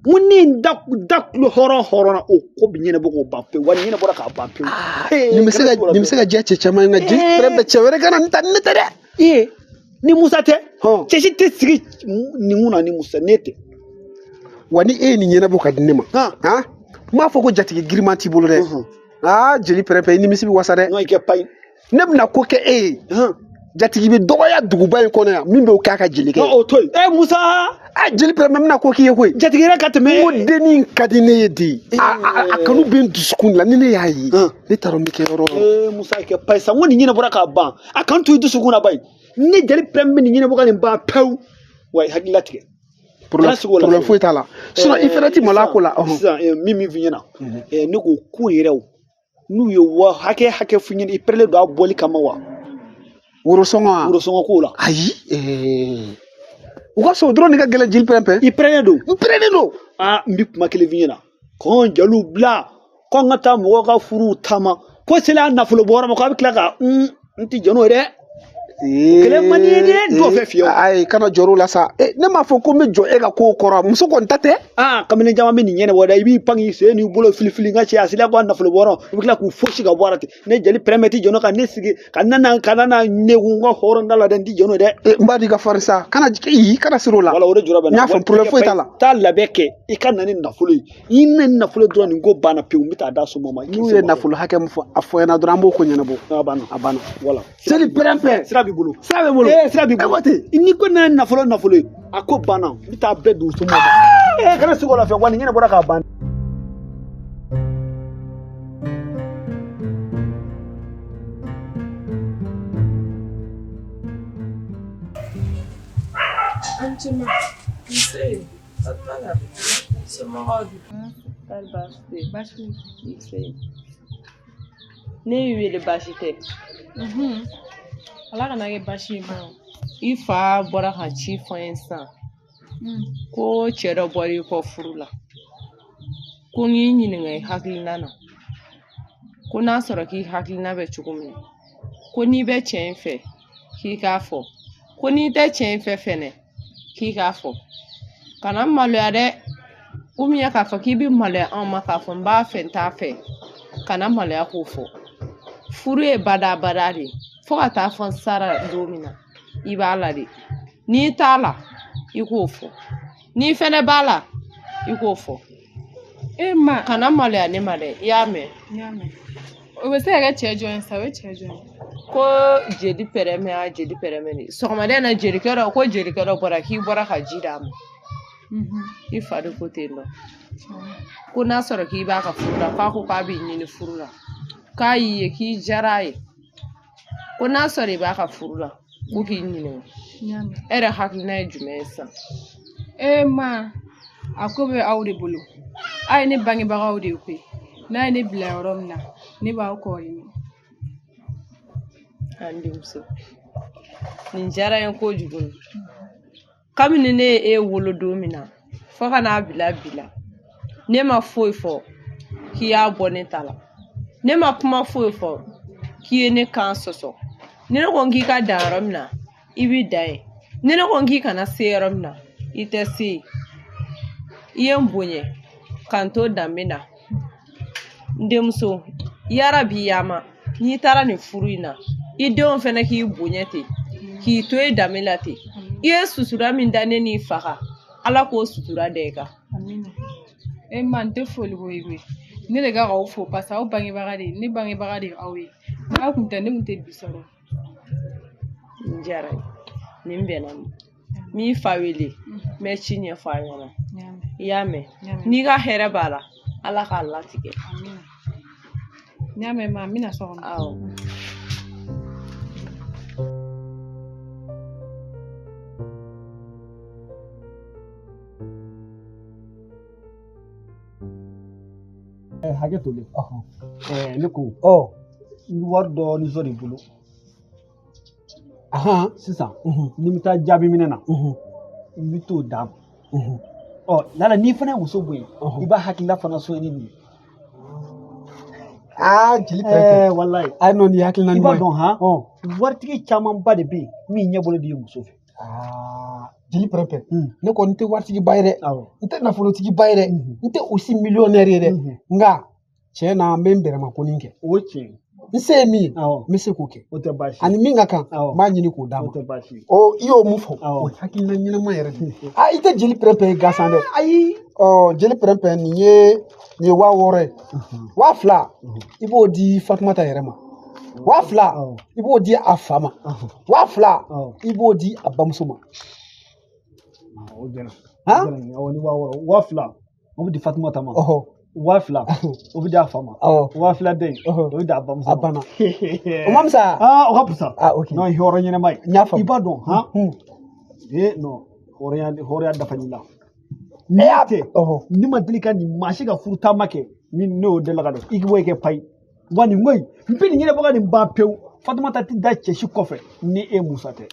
D: N ko ne ye n da kulo hɔrɔn na o ko bɛ ɲɛnabɔ k'o ban pewu wa nin ɲɛnabɔra k'a ban pewu.
A: Nin bɛ se ka diya cɛ caman ye nka jeli pɛrɛmɛ cɛ wɛrɛ ka na ne tɛ dɛ.
D: Ee ni Musa tɛ. Cɛ si tɛ sigi nin kunna ni Musa ne tɛ.
A: Wa ni e ye nin ɲɛnabɔ ka di ne ma. N m'a fɔ ko jatigi giriman t'i bolo dɛ. Aa jeli pɛrɛnpɛ i nimisi bɛ wasa dɛ.
D: Non i kɛ payi.
A: Ne bɛna ko kɛ e ye. Jatigi bɛ dɔgɔya duguba in kɔnɔ yan min bɛ o k'a ka jelikɛ ye.
D: O to yen. Ee Musa.
A: A jeli pɛrɛnpɛ n bɛna ko k'i ye koyi.
D: Jatigi yɛrɛ ka tɛmɛ.
A: N ko dennin ka di ne ye de. A kanu bɛ n dusukun la ni ne y'a ye. Ne t'a dɔn n bɛ kɛ yɔrɔ o yɔrɔ.
D: Ee Musa i kɛ payi sa n ko nin ɲɛnabɔra k'a ban a kanu to i dusukun na bayi. Ne jeli pɛrɛnpɛ nin ɲɛnabɔ ka nin ban pewu. Wa hakili latigɛ.
A: Problème foyi t'a la. Sinon i fɛnɛ ti malo a ko la.
D: Sisan min f'i ɲɛna. Ne ko ko yɛrɛ o. N'u ye wa hakɛ f'i ɲɛna i pɛrɛlen don a bɔli kama wa.
A: Worosɔngɔ wa.
D: Worosɔngɔ ko la.
A: Ayi. U ka sɔn dɔrɔn de ka gɛlɛn jeli pɛrɛnpɛ.
D: I pɛrɛlen don.
A: N pɛrɛlen don.
D: Aa n bɛ kuma kelen f'i ɲɛna. Kɔn jeliw bila ko n ka taa mɔgɔw ka furuw taama ko selen a nafolo bɔ yɔrɔ ma k'a bɛ tila ka n ti jɛn n'o ye dɛ. Kɛlɛ man di ye dɛ n t'o fɛ fiyewu.
A: Ayi kana jɔrɔ o la sa. Ne m'a fɔ ko n bɛ jɔ e ka kow kɔrɔ muso kɔni ta tɛ.
D: Aa kamalen caman bɛ nin ɲɛnabɔ dɛ i b'i pan k'i sen n'i bolo filifili n ka cɛ a sela ko a nafolo bɔ yɔrɔ i bɛ tila k'u fosi ka bɔ a la ten ne jeli pɛrɛmɛ ti jɔn ka ne sigi ka na ne kun ka hɔrɔn da la dɛ n ti jɔn n'o dɛ.
A: N b'a di ka farin sa kana kana siri o la.
D: Wala o de jɔrɔ bɛ n na.
A: N y'a fɔ problème foyi t'a la.
D: Taa labɛn kɛ i ka na ni nafolo ye i na ni nafolo dɔrɔn nin ko banna pewu n bɛ taa da somɔgɔw ma.
A: N'u ye nafolo hakɛ min fɔ a fɔ ɲɛna dɔrɔn an b'o ko ɲɛnabɔ.
D: A banna
A: a banna.
D: Wala.
A: Jeli pɛrɛnpɛ.
D: Sira b'i bolo.
A: Sira bɛ bolo.
D: Ee sira b'i bolo.
A: E ko ten.
D: N'i ko ne ye nafolo ye a ko banna n bɛ taa bɛɛ don somɔgɔw ma. Ee kana sigi o la fɛ wa nin ɲɛnabɔra k'a ban.
B: An cima. Nse. Fatumata. Somɔgɔw dun? Kɔri baasi tɛ yen?
G: Baasi foyi.
B: Nse. Ne y'i wele baasi tɛ.
G: Ala kana kɛ baasi ye ma.
B: I fa bɔra ka ci fɔ n ye sisan. Ko cɛ dɔ bɔra i kɔ furu la. Ko n k'i ɲininka i hakilina na. Ko n'a sɔrɔ k'i hakilina bɛ cogo min na. Ko n'i bɛ cɛ in fɛ k'i k'a fɔ. Ko n'i tɛ cɛ in fɛ fɛnɛ k'i k'a fɔ. Kana maloya dɛ. Ou bien k'a fɔ k'i bɛ maloya anw ma k'a fɔ n b'a fɛ n t'a fɛ. Kana maloya k'o fɔ. Furu ye badabada de ye. Fo ka taa fɔ n sara don min na i b'a la de. N'i t'a la i k'o fɔ. N'i fɛnɛ b'a la i k'o fɔ.
G: E ma.
B: Kana maloya ne ma dɛ i y'a mɛn.
G: N y'a mɛn. O bɛ se ka kɛ cɛ jɔn ye sa o ye cɛ jɔn ye.
B: Ko jeli pɛrɛmɛ a jeli pɛrɛmɛ de. Sɔgɔmada in na jelikɛ dɔ ko jelikɛ dɔ bɔra k'i bɔra ka ji d'a ma. I fa de ko ten nɔ. Ko n'a sɔrɔ k'i b'a ka furu la k'a ko k'a b'i ɲini furu la. K'a y'i ye k'i diyara a ye. Ko n'a sɔrɔ i b'a ka furu la ko k'i ɲininka. E yɛrɛ hakilina ye jumɛn ye sisan?
G: E ma a ko bɛ aw de bolo. A ye ne bangebagaw de ye koyi. N'a ye ne bila yɔrɔ min na ne b'aw kɔ de.
B: An denmuso nin diyara n ye kojugu. Kabini ne ye e wolo don min na fo ka n'a bila bi la ne ma foyi fɔ k'i y'a bɔ ne ta la. Ne ma kuma foyi fɔ k'i ye ne kan sɔsɔ. Ni ne ko k'i ka dan yɔrɔ min na i b'i dan yen. Ni ne ko k'i kana se yɔrɔ min na i tɛ se yen. I ye n bonya ka n to danbe na. N denmuso yarabi yama n'i taara nin furu in na i denw fɛnɛ k'i bonya ten k'i to i danbe la ten. I ye sutura min da ne n'i fa kan Ala k'o sutura da i kan.
G: Amina. E ma n tɛ foli ko ye koyi. Ne de ka k'aw fo parce que aw bangebaga de ne bangebaga de ye aw ye. N'aw kun tɛ ne kun tɛ bi sɔrɔ.
B: Nin diyara n ye. Nin bɛnna n ma. N b'i fa wele n bɛ ci ɲɛfɔ a ɲɛna. I y'a mɛn. N'i ka hɛrɛ b'a la Ala k'a latigɛ.
G: N y'a mɛn ma n bɛna so kɔnɔ.
B: Awɔ.
D: Hakɛ to dɛ. Ne ko wari dɔɔni sɔrɔ i bolo. Sisan ni n bɛ taa jaabi minɛ na, n bɛ t'o d'a ma. Ɔ lala n'i fana ye muso bɔ yen, i b'a hakilila fana sɔn ni nin ye.
A: Aa jeli pɛrɛn.
D: Walayi.
A: Ayi non, nin ye hakilina
D: I
A: ɲuman
D: b'a
A: ye.
D: dɔn han, waritigi camanba de bɛ yen min ɲɛ bolo de ye muso fɛ.
A: Jeli pɛrɛn, ne kɔni tɛ waritigiba ye dɛ,
D: Awɔ.
A: n tɛ nafolotigiba ye dɛ, n tɛ aussi millionnaire ye dɛ, nka tiɲɛ na n bɛ n bɛrɛmakoni kɛ.
D: O ye tiɲɛ ye.
A: N se ye min ye,
D: Awɔ.
A: n bɛ se k'o kɛ.
D: O tɛ baasi ye.
A: Ani min ka kan,
D: Awɔ.
A: n b'a ɲini k'o d'a
D: O
A: ma.
D: tɛ baasi ye.
A: Ɔ i y'o mun fɔ,
D: Awɔ.
A: o ye hakilina ɲɛnama yɛrɛ de ye. Aa i tɛ jeli pɛrɛn ye gansan dɛ.
D: Ayi.
A: Ɔ jeli pɛrɛn, nin ye 6000 ye. 2000 i b'o di Fatumata yɛrɛ ma. 2000
D: Awɔ.
A: i b'o di a fa ma. 2000
D: Awɔ.
A: i b'o di a bamuso ma.
D: O bɛnna.
A: Han?
D: O bɛnna. Awɔ, ni 6000. 2000 o bɛ di Fatumata ma.
A: Ɔhɔ.
D: 2000 o bɛ di a fa ma.
A: Awɔ.
D: 2000 den
A: Ɔhɔ.
D: o bɛ di a bamuso ma.
A: A banna. O ma fisaya?
D: Aa o ka fisa.
A: Ah, ok.
D: Non, hɔrɔn ɲɛnama ye.
A: N y'a faamu.
D: I b'a dɔn han. Ee non, hɔrɔnya dafali la.
A: E y'a
D: tɛ.
A: Ɔhɔ.
D: Ne ma deli ka nin maa si ka furu taama kɛ ni ne y'o deli ka dɔn. I b'o kɛ payi. Wa nin ko in, n bɛ nin ɲɛnabɔ ka nin ban pewu. Fatumata tɛ da cɛ si kɔfɛ ni e Musa tɛ.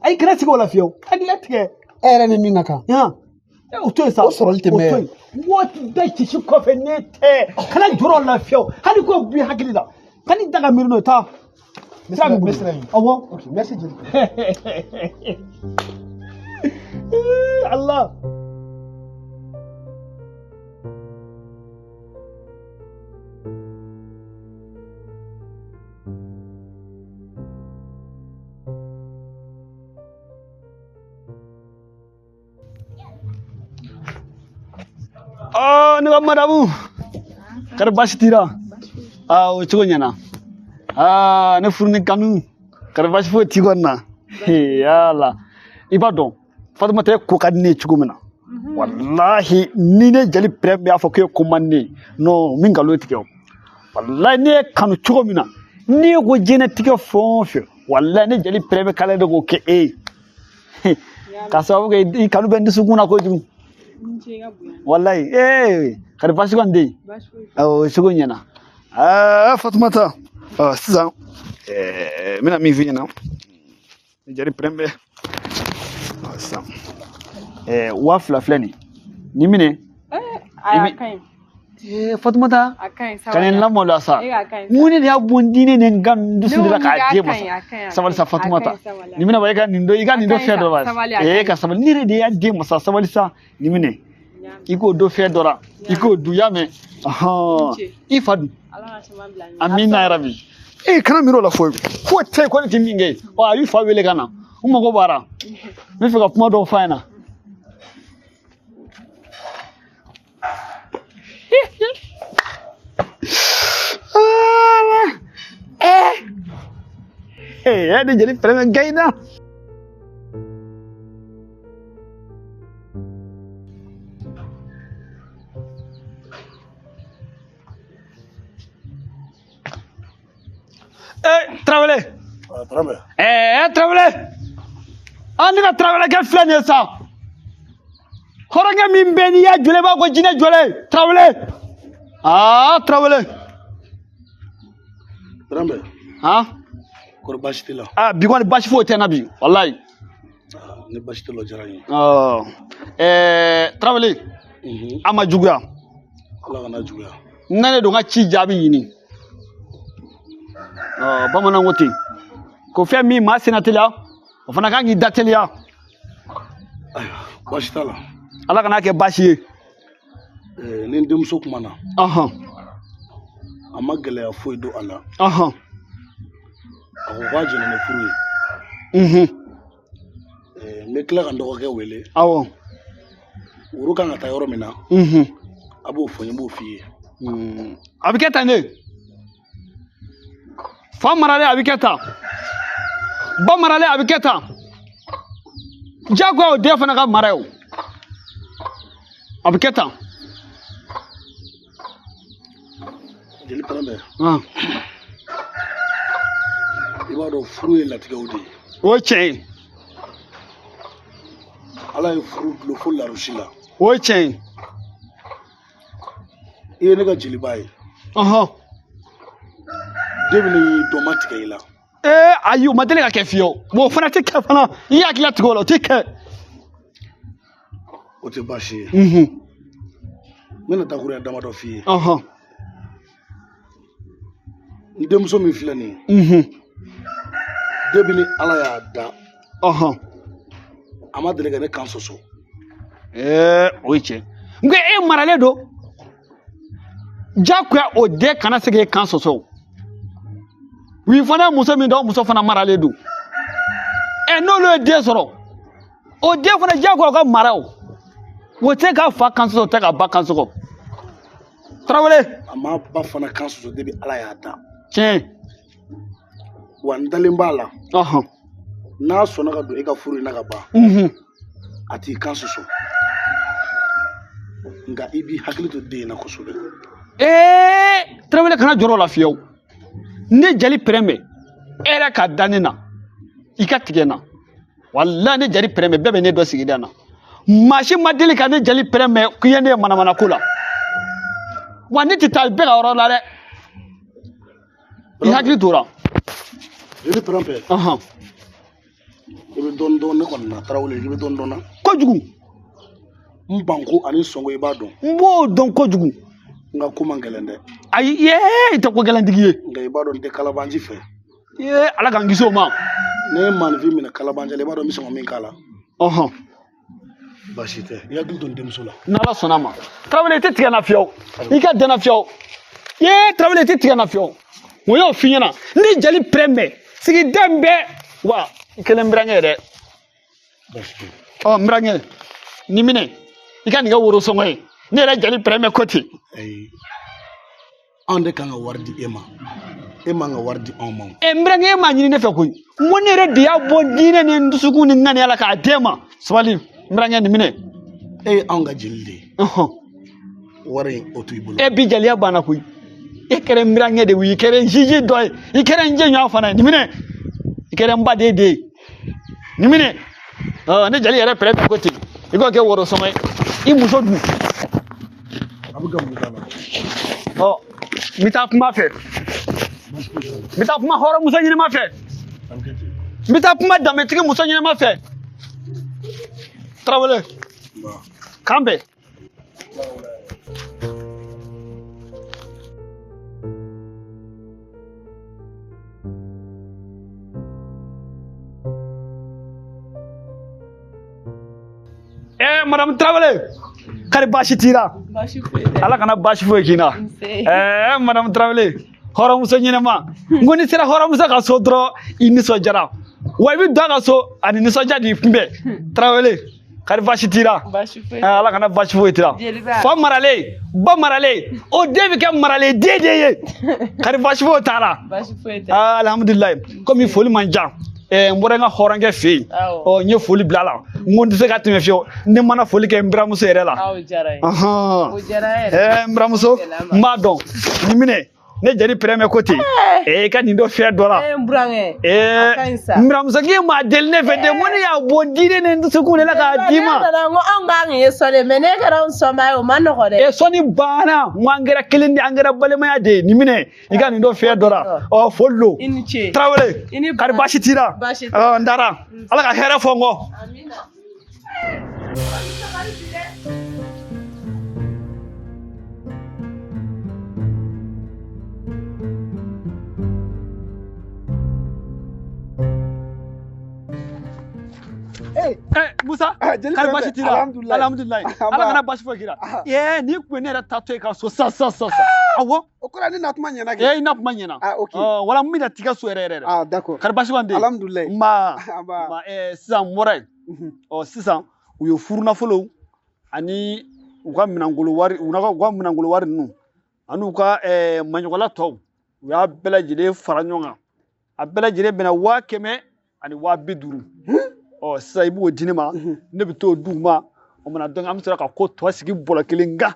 D: Ayi kana sigi o la fiyewu. Hakili tigɛ.
A: E yɛrɛ ni min ka kan.
D: Han. O to yen sa.
A: O sɔrɔli tɛ mɛn.
D: O to yen. Waati da cɛ si kɔfɛ ne tɛ. Kana jɔrɔ o la fiyewu. Hali k'o b'i hakili la. Kan'i da ka miiri n'o ye taa. Sira b'i bolo.
A: N bɛ sira ɲini.
D: Awɔ.
A: Ok, merci jeli.
D: Allah. Oh, ne ka madamu. Kari baasi t'i la? Ah, o cogo ɲɛna. Ah, ne furu ni kanu. Kari baasi foyi t'i kɔni na. Yala. I b'a dɔn, Fatumata e ko ka di ne ye cogo min na. Walahi, ni ne jeli pɛrɛn b'a fɔ k'e ko man di ne ye. Non, min nkalon tigɛ o. Walahi, ne ye kanu cogo min na. N'i ko diɲɛlatigɛ fɛn o fɛn, walahi ne jeli pɛrɛn bɛ k'ale de k'o kɛ e ye. K'a sababu kɛ i kanu bɛ n dusukun na kojugu. Wallahi, kari baasi kɔni tɛ yen. Awɔ, cogo ɲɛna. Aa, Fatumata, ɔ sisan, n bɛna min f'i ɲɛna, ni jeli pɛrɛn bɛ, ɔ sisan, 2000 filɛ nin ye, nin minɛ.
G: A ka ɲi.
D: Fatumata,
G: A ka ɲi,
D: ka nin lamaloya sa.
G: E ka ɲi.
D: Mun de y'a bɔn diinɛ ni n ka n dusu de la k'a di e ma
G: Ne ko
D: sa.
G: a ka ɲi, a ka ɲi,
D: Sabali sa
G: a ka ɲi,
D: Fatumata.
G: sabali.
D: Nin minɛ ba i ka nin dɔ, i ka nin dɔ
G: A ka ɲi
D: fɛn dɔ
G: sa,
D: la.
G: sabali, a ka ɲi.
D: Ka sabali, ne yɛrɛ de y'a di e ma sa, sabali sa, nin minɛ. I k'o dɔ fɛn dɔ la, i k'o dun, y'a mɛn. I fa dun.
G: Ala ka caman bila ɲɛ.
D: Amina yarabi. Kana miiri o la foyi. Foyi tɛ yen ko ne tɛ min kɛ. Ɔ a y'i fa wele ka na. N mago b'a la. N bɛ fɛ ka kuma dɔw f'a ɲɛna. Ne jeli pɛrɛn bɛ gayi na. Tarawele.
E: Tarawele.
D: Tarawele. An ne ka Tarawele kɛ filɛ nin ye sa. Hɔrɔnkɛ min bɛ n'i y'a jɔlen b'a ko jinɛ jɔlen. Tarawele. Aa Tarawele.
E: Tarawele.
D: Han?
E: Kɔri baasi t'i la?
D: Aa bi kɔni baasi foyi tɛ n na bi walayi.
E: Ni baasi t'i la o diyara n ye.
D: Ɔ Tarawele. A ma juguya.
E: Ala kana juguya.
D: N nalen don n ka ci jaabi ɲini. Ɔ bamananw ko ten ko fɛn min maa senna teliya o fana kan k'i da teliya.
E: Ayiwa baasi t'a la.
D: Ala kana kɛ baasi ye.
E: Ni n denmuso kumana. A ma gɛlɛya foyi don a la. A ko k'a jɛnna ni furu ye. N bɛ tila ka n dɔgɔkɛ wele.
D: Awɔ.
E: Woro kan ka taa yɔrɔ min na. A b'o fɔ n ye, n b'o f'i ye.
D: A bɛ kɛ tan de. Fa maralen a bɛ kɛ tan. Ba maralen a bɛ kɛ tan. Diyagoya o den fana ka mara ye o. A bɛ kɛ tan.
E: Jeli pɛrɛnbɛ. I b'a dɔn furu ye latigɛw de ye.
D: O ye tiɲɛ ye.
E: Ala ye furu dulon fo larusi la.
D: O ye tiɲɛ ye.
E: I ye ne ka jeliba ye. Depuis ni dɔ ma tigɛ i la.
D: Ayi, o ma deli ka kɛ fiyewu. O fana tɛ kɛ fana. I hakili latigɛ o la, o tɛ kɛ.
E: O tɛ baasi ye. N bɛna dakuruɲɛ damadɔ f'i ye. N denmuso min filɛ nin ye. Depuis ni Ala y'a da. A ma deli ka ne kan sɔsɔ.
D: O ye tiɲɛ. Nka e maralen don. Jagoya o den kana se k'e kan sɔsɔ. U fana ye muso min da, o muso fana maralen don. N'olu ye den sɔrɔ, o den fana jagoya o ka mara o. O tɛ k'a fa kan sɔsɔ, o tɛ k'a ba kan sɔsɔ. Tarawele.
E: A ma ba fana kan sɔsɔ depuis Ala y'a da.
D: Tiɲɛ.
E: Wa n dalen b'a la. N'a sɔnna ka don e ka furu in na ka ban. A t'i kan sɔsɔ. Nka i b'i hakili to den in na kosɛbɛ.
D: Tarawele kana jɔrɔ o la fiyewu. Ne jali pɛrɛnbɛ, e yɛrɛ ka da ne na, i ka tigɛ n na. Walahi ne jali pɛrɛnbɛ, bɛɛ bɛ ne dɔn sigida in na. Maa si ma deli ka ne jali pɛrɛnbɛ k'i ye ne ye manamana ko la. Wa ne tɛ taa bɛɛ ka yɔrɔ la dɛ. I hakili t'o la.
E: Jeli pɛrɛnbɛ. I bɛ dɔɔnin dɔn ne kɔni na, Tarawele, i bɛ dɔɔnin dɔn na.
D: Kojugu.
E: N banko ani sɔnko i b'a dɔn.
D: N b'o dɔn kojugu.
E: N ka ko man gɛlɛn dɛ.
D: Ayi, i tɛ ko gɛlɛntigi ye.
E: Nka i b'a dɔn n tɛ kalabanji fɛ.
D: Ala k'an kisi o ma.
E: Ne ye maaninfin minɛ kalabanji la, i b'a dɔn n bɛ sɔn ka min k'a la. Baasi tɛ, i hakili to n denmuso la.
D: N'Ala sɔnna a ma. Tarawele, i tɛ tigɛ n na fiyewu. I ka dan na fiyewu. Tarawele, i tɛ tigɛ n na fiyewu. O y'o f'i ɲɛna. Ni jali pɛrɛnbɛ, sigida in bɛɛ, wa i kelen birankɛ ye dɛ. N birankɛ, nin minɛ, i ka nin kɛ worosɔngɔ ye. Ne yɛrɛ jali pɛrɛnbɛ ko ten.
E: Ayi, anw de kan ka wari di e ma. E man ka wari di anw ma.
D: N birankɛ, e m'a ɲini ne fɛ koyi. N ko ne yɛrɛ de y'a bɔ diinɛ ni n dusukun ni n ŋaniya la k'a d'e ma. Sabali, n birankɛ, nin minɛ.
E: E ye anw ka jeli de ye. Wari in, o to i bolo.
D: Bi jeliya banna koyi. E kɛra n birankɛ de ye, i kɛra n jiji dɔ ye, i kɛra n jɛɲɔgɔn fana ye. Nin minɛ. I kɛra n baden de ye. Nin minɛ. Ne jeli yɛrɛ pɛrɛn ko ten. I k'o kɛ worosɔngɔ ye. I muso dun.
E: A bɛ ka mun k'a la?
D: N bɛ taa kuma fɛ. N bɛ taa kuma hɔrɔnmuso ɲɛnama fɛ. N bɛ taa kuma danbetigi muso ɲɛnama fɛ. Tarawele. K'an bɛn. Madame Tarawele, kari baasi t'i la? Ala kana baasi foyi k'i la. Madame Tarawele, hɔrɔnmuso ɲɛnama. N ko n'i sera hɔrɔnmuso ka so dɔrɔn, i nisɔndiyara. Wa i bɛ don a ka so, ani nisɔndiya de y'i kunbɛn. Tarawele, kari baasi t'i la? Ala kana baasi foyi t'i la. Fa maralen, ba maralen, o den bɛ kɛ maralen den de ye. Kari baasi foyi t'a la. Alihamudulilayi, komi foli man jan. N bɔra n ka hɔrɔnkɛ fɛ yen. N ye foli bila a la. N ko n tɛ se ka tɛmɛ fiyewu. Ne mana foli kɛ n buramuso yɛrɛ la. N buramuso, n b'a dɔn. Nin minɛ, ne jeli pɛrɛnbɛ ko ten. I ka nin dɔ fiyɛ dɔ la.
B: N burankɛ.
D: N buramuso, k'i m'a deli ne fɛ de, n ko ne y'a bɔ diinɛ ni n dusukun de la k'a d'i ma.
B: Ne nana n ko anw k'an ye sɔnni, mɛ ne kɛra anw sɔnba ye, o ma nɔgɔ dɛ.
D: Sɔnni banna, n ko an kɛra kelen de, an kɛra balimaya de ye. Nin minɛ, i ka nin dɔ fiyɛ dɔ la. Foli don.
B: I ni ce.
D: Tarawele, kari baasi t'i la? N taara. Ala ka hɛrɛ fɔ n kɔ.
B: Amina.
D: Musa, kari baasi t'i la? Alhamdulilayi. Ala kana baasi foyi k'i la. Nin kun ye ne yɛrɛ taatɔ ye ka so sisan sisan sisan. Awɔ.
A: O kɔrɔ ne na kuma ɲɛna kɛ.
D: I na kuma ɲɛna.
A: Ok.
D: Wala n bɛna t'i ka so yɛrɛ yɛrɛ.
A: D'accord.
D: Kari baasi b'an den.
A: Alhamdulilayi.
D: Nba. Sisan n bɔra yen. Sisan u ye furunafolow ani u ka minɛnkolo wari, u ka minɛnkolo wari ninnu ani u ka maɲɔgɔnla tɔw, u y'a bɛɛ lajɛlen fara ɲɔgɔn kan. A bɛɛ lajɛlen bɛnna 150 ni 50. Sisan i b'o di ne ma, ne bɛ t'o d'u ma. O mana dɔn, an bɛ sɔrɔ ka ko tɔ sigi bɔlɔ kelen kan.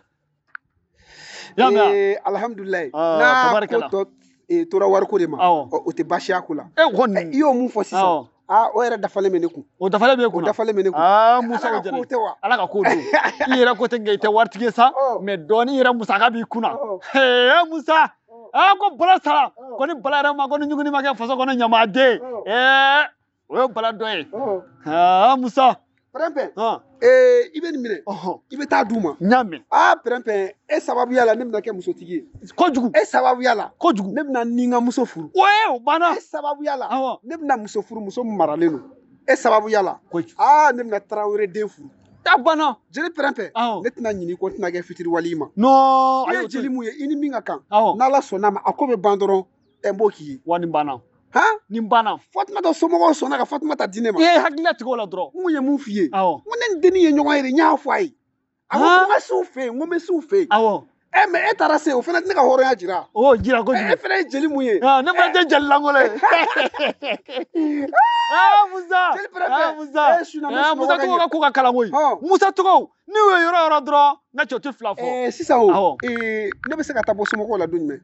A: Y'a Alhamdulilayi. N'a ko tɔ tora wariko de ma, o tɛ baasi y'a ko la.
D: Kɔni.
A: I y'o mun fɔ sisan. Aa, o yɛrɛ dafalen bɛ ne kun.
D: O dafalen bɛ e kun.
A: O dafalen bɛ ne kun.
D: Aa, Musa, o diyara.
A: Ala ka ko tɛ wa?
D: Ala ka ko don. I yɛrɛ ko tɛ nka i tɛ waritigi ye sa, mais dɔɔnin yɛrɛ musaka b'i kunna. Ee Musa, aa ko bala sara, ko ni bala yɛrɛ ma ko ni ɲuguni ma kɛ faso kɔnɔ ɲamaden. Ee, o ye bala dɔ ye. Aa Musa.
A: Pɛrɛnpɛn. Ee, i bɛ nin minɛ. I bɛ taa d'u ma.
D: N y'a mɛn.
A: Aa Pɛrɛnpɛn, e sababuya la ne bɛna kɛ musotigi ye.
D: Kojugu.
A: E sababuya la.
D: Kojugu.
A: Ne bɛna ni n ka muso furu.
D: Oye, o banna.
A: E sababuya la. Ne bɛna muso furu, muso min maralen don. E sababuya la.
D: Kojugu.
A: Aa, ne bɛna Tarawele den furu.
D: A banna.
A: Jeli Pɛrɛnpɛn. Ne tɛna ɲinɛ i kɔ, n tɛna kɛ fitiriwale i ma.
D: Non.
A: I ye jeli mun ye, i ni min ka kan. N'Ala sɔnna a ma, a ko bɛ ban dɔrɔn, ɛ n b'o k'i ye.
D: Wa nin banna.
A: Han?
D: Nin banna.
A: Fatumata somɔgɔw sɔnna ka Fatumata di ne ma.
D: I ye hakili latigɛ o la dɔrɔn.
A: N kun ye mun f'i ye?
D: Awɔ.
A: N ko ne ni dennin ye ɲɔgɔn ye de, n y'a fɔ a ye. A ko ko n ka s'u fɛ yen, n ko n bɛ s'u fɛ yen.
D: Awɔ.
A: Ɛ mais e taara se, o fana tɛ ne ka hɔrɔnya jira.
D: O jira kojugu.
A: E fana ye jeli mun ye?
D: Ne fana tɛ jeli lankolon ye. Aa Musa.
A: Jeli Pɛrɛnpɛn.
D: Aa Musa.
A: E su na n bɛ sunɔgɔ
D: Musa
A: ka
D: tɔgɔ
A: ɲɛ.
D: ka ko ka kalan koyi. Musa tɔgɔw n'u ye yɔrɔ yɔrɔ dɔrɔn, n ka cɛ o tɛ fila fɔ.
A: Ɛɛ sisan o, ne bɛ se ka taa bɔ somɔgɔw la don jumɛn?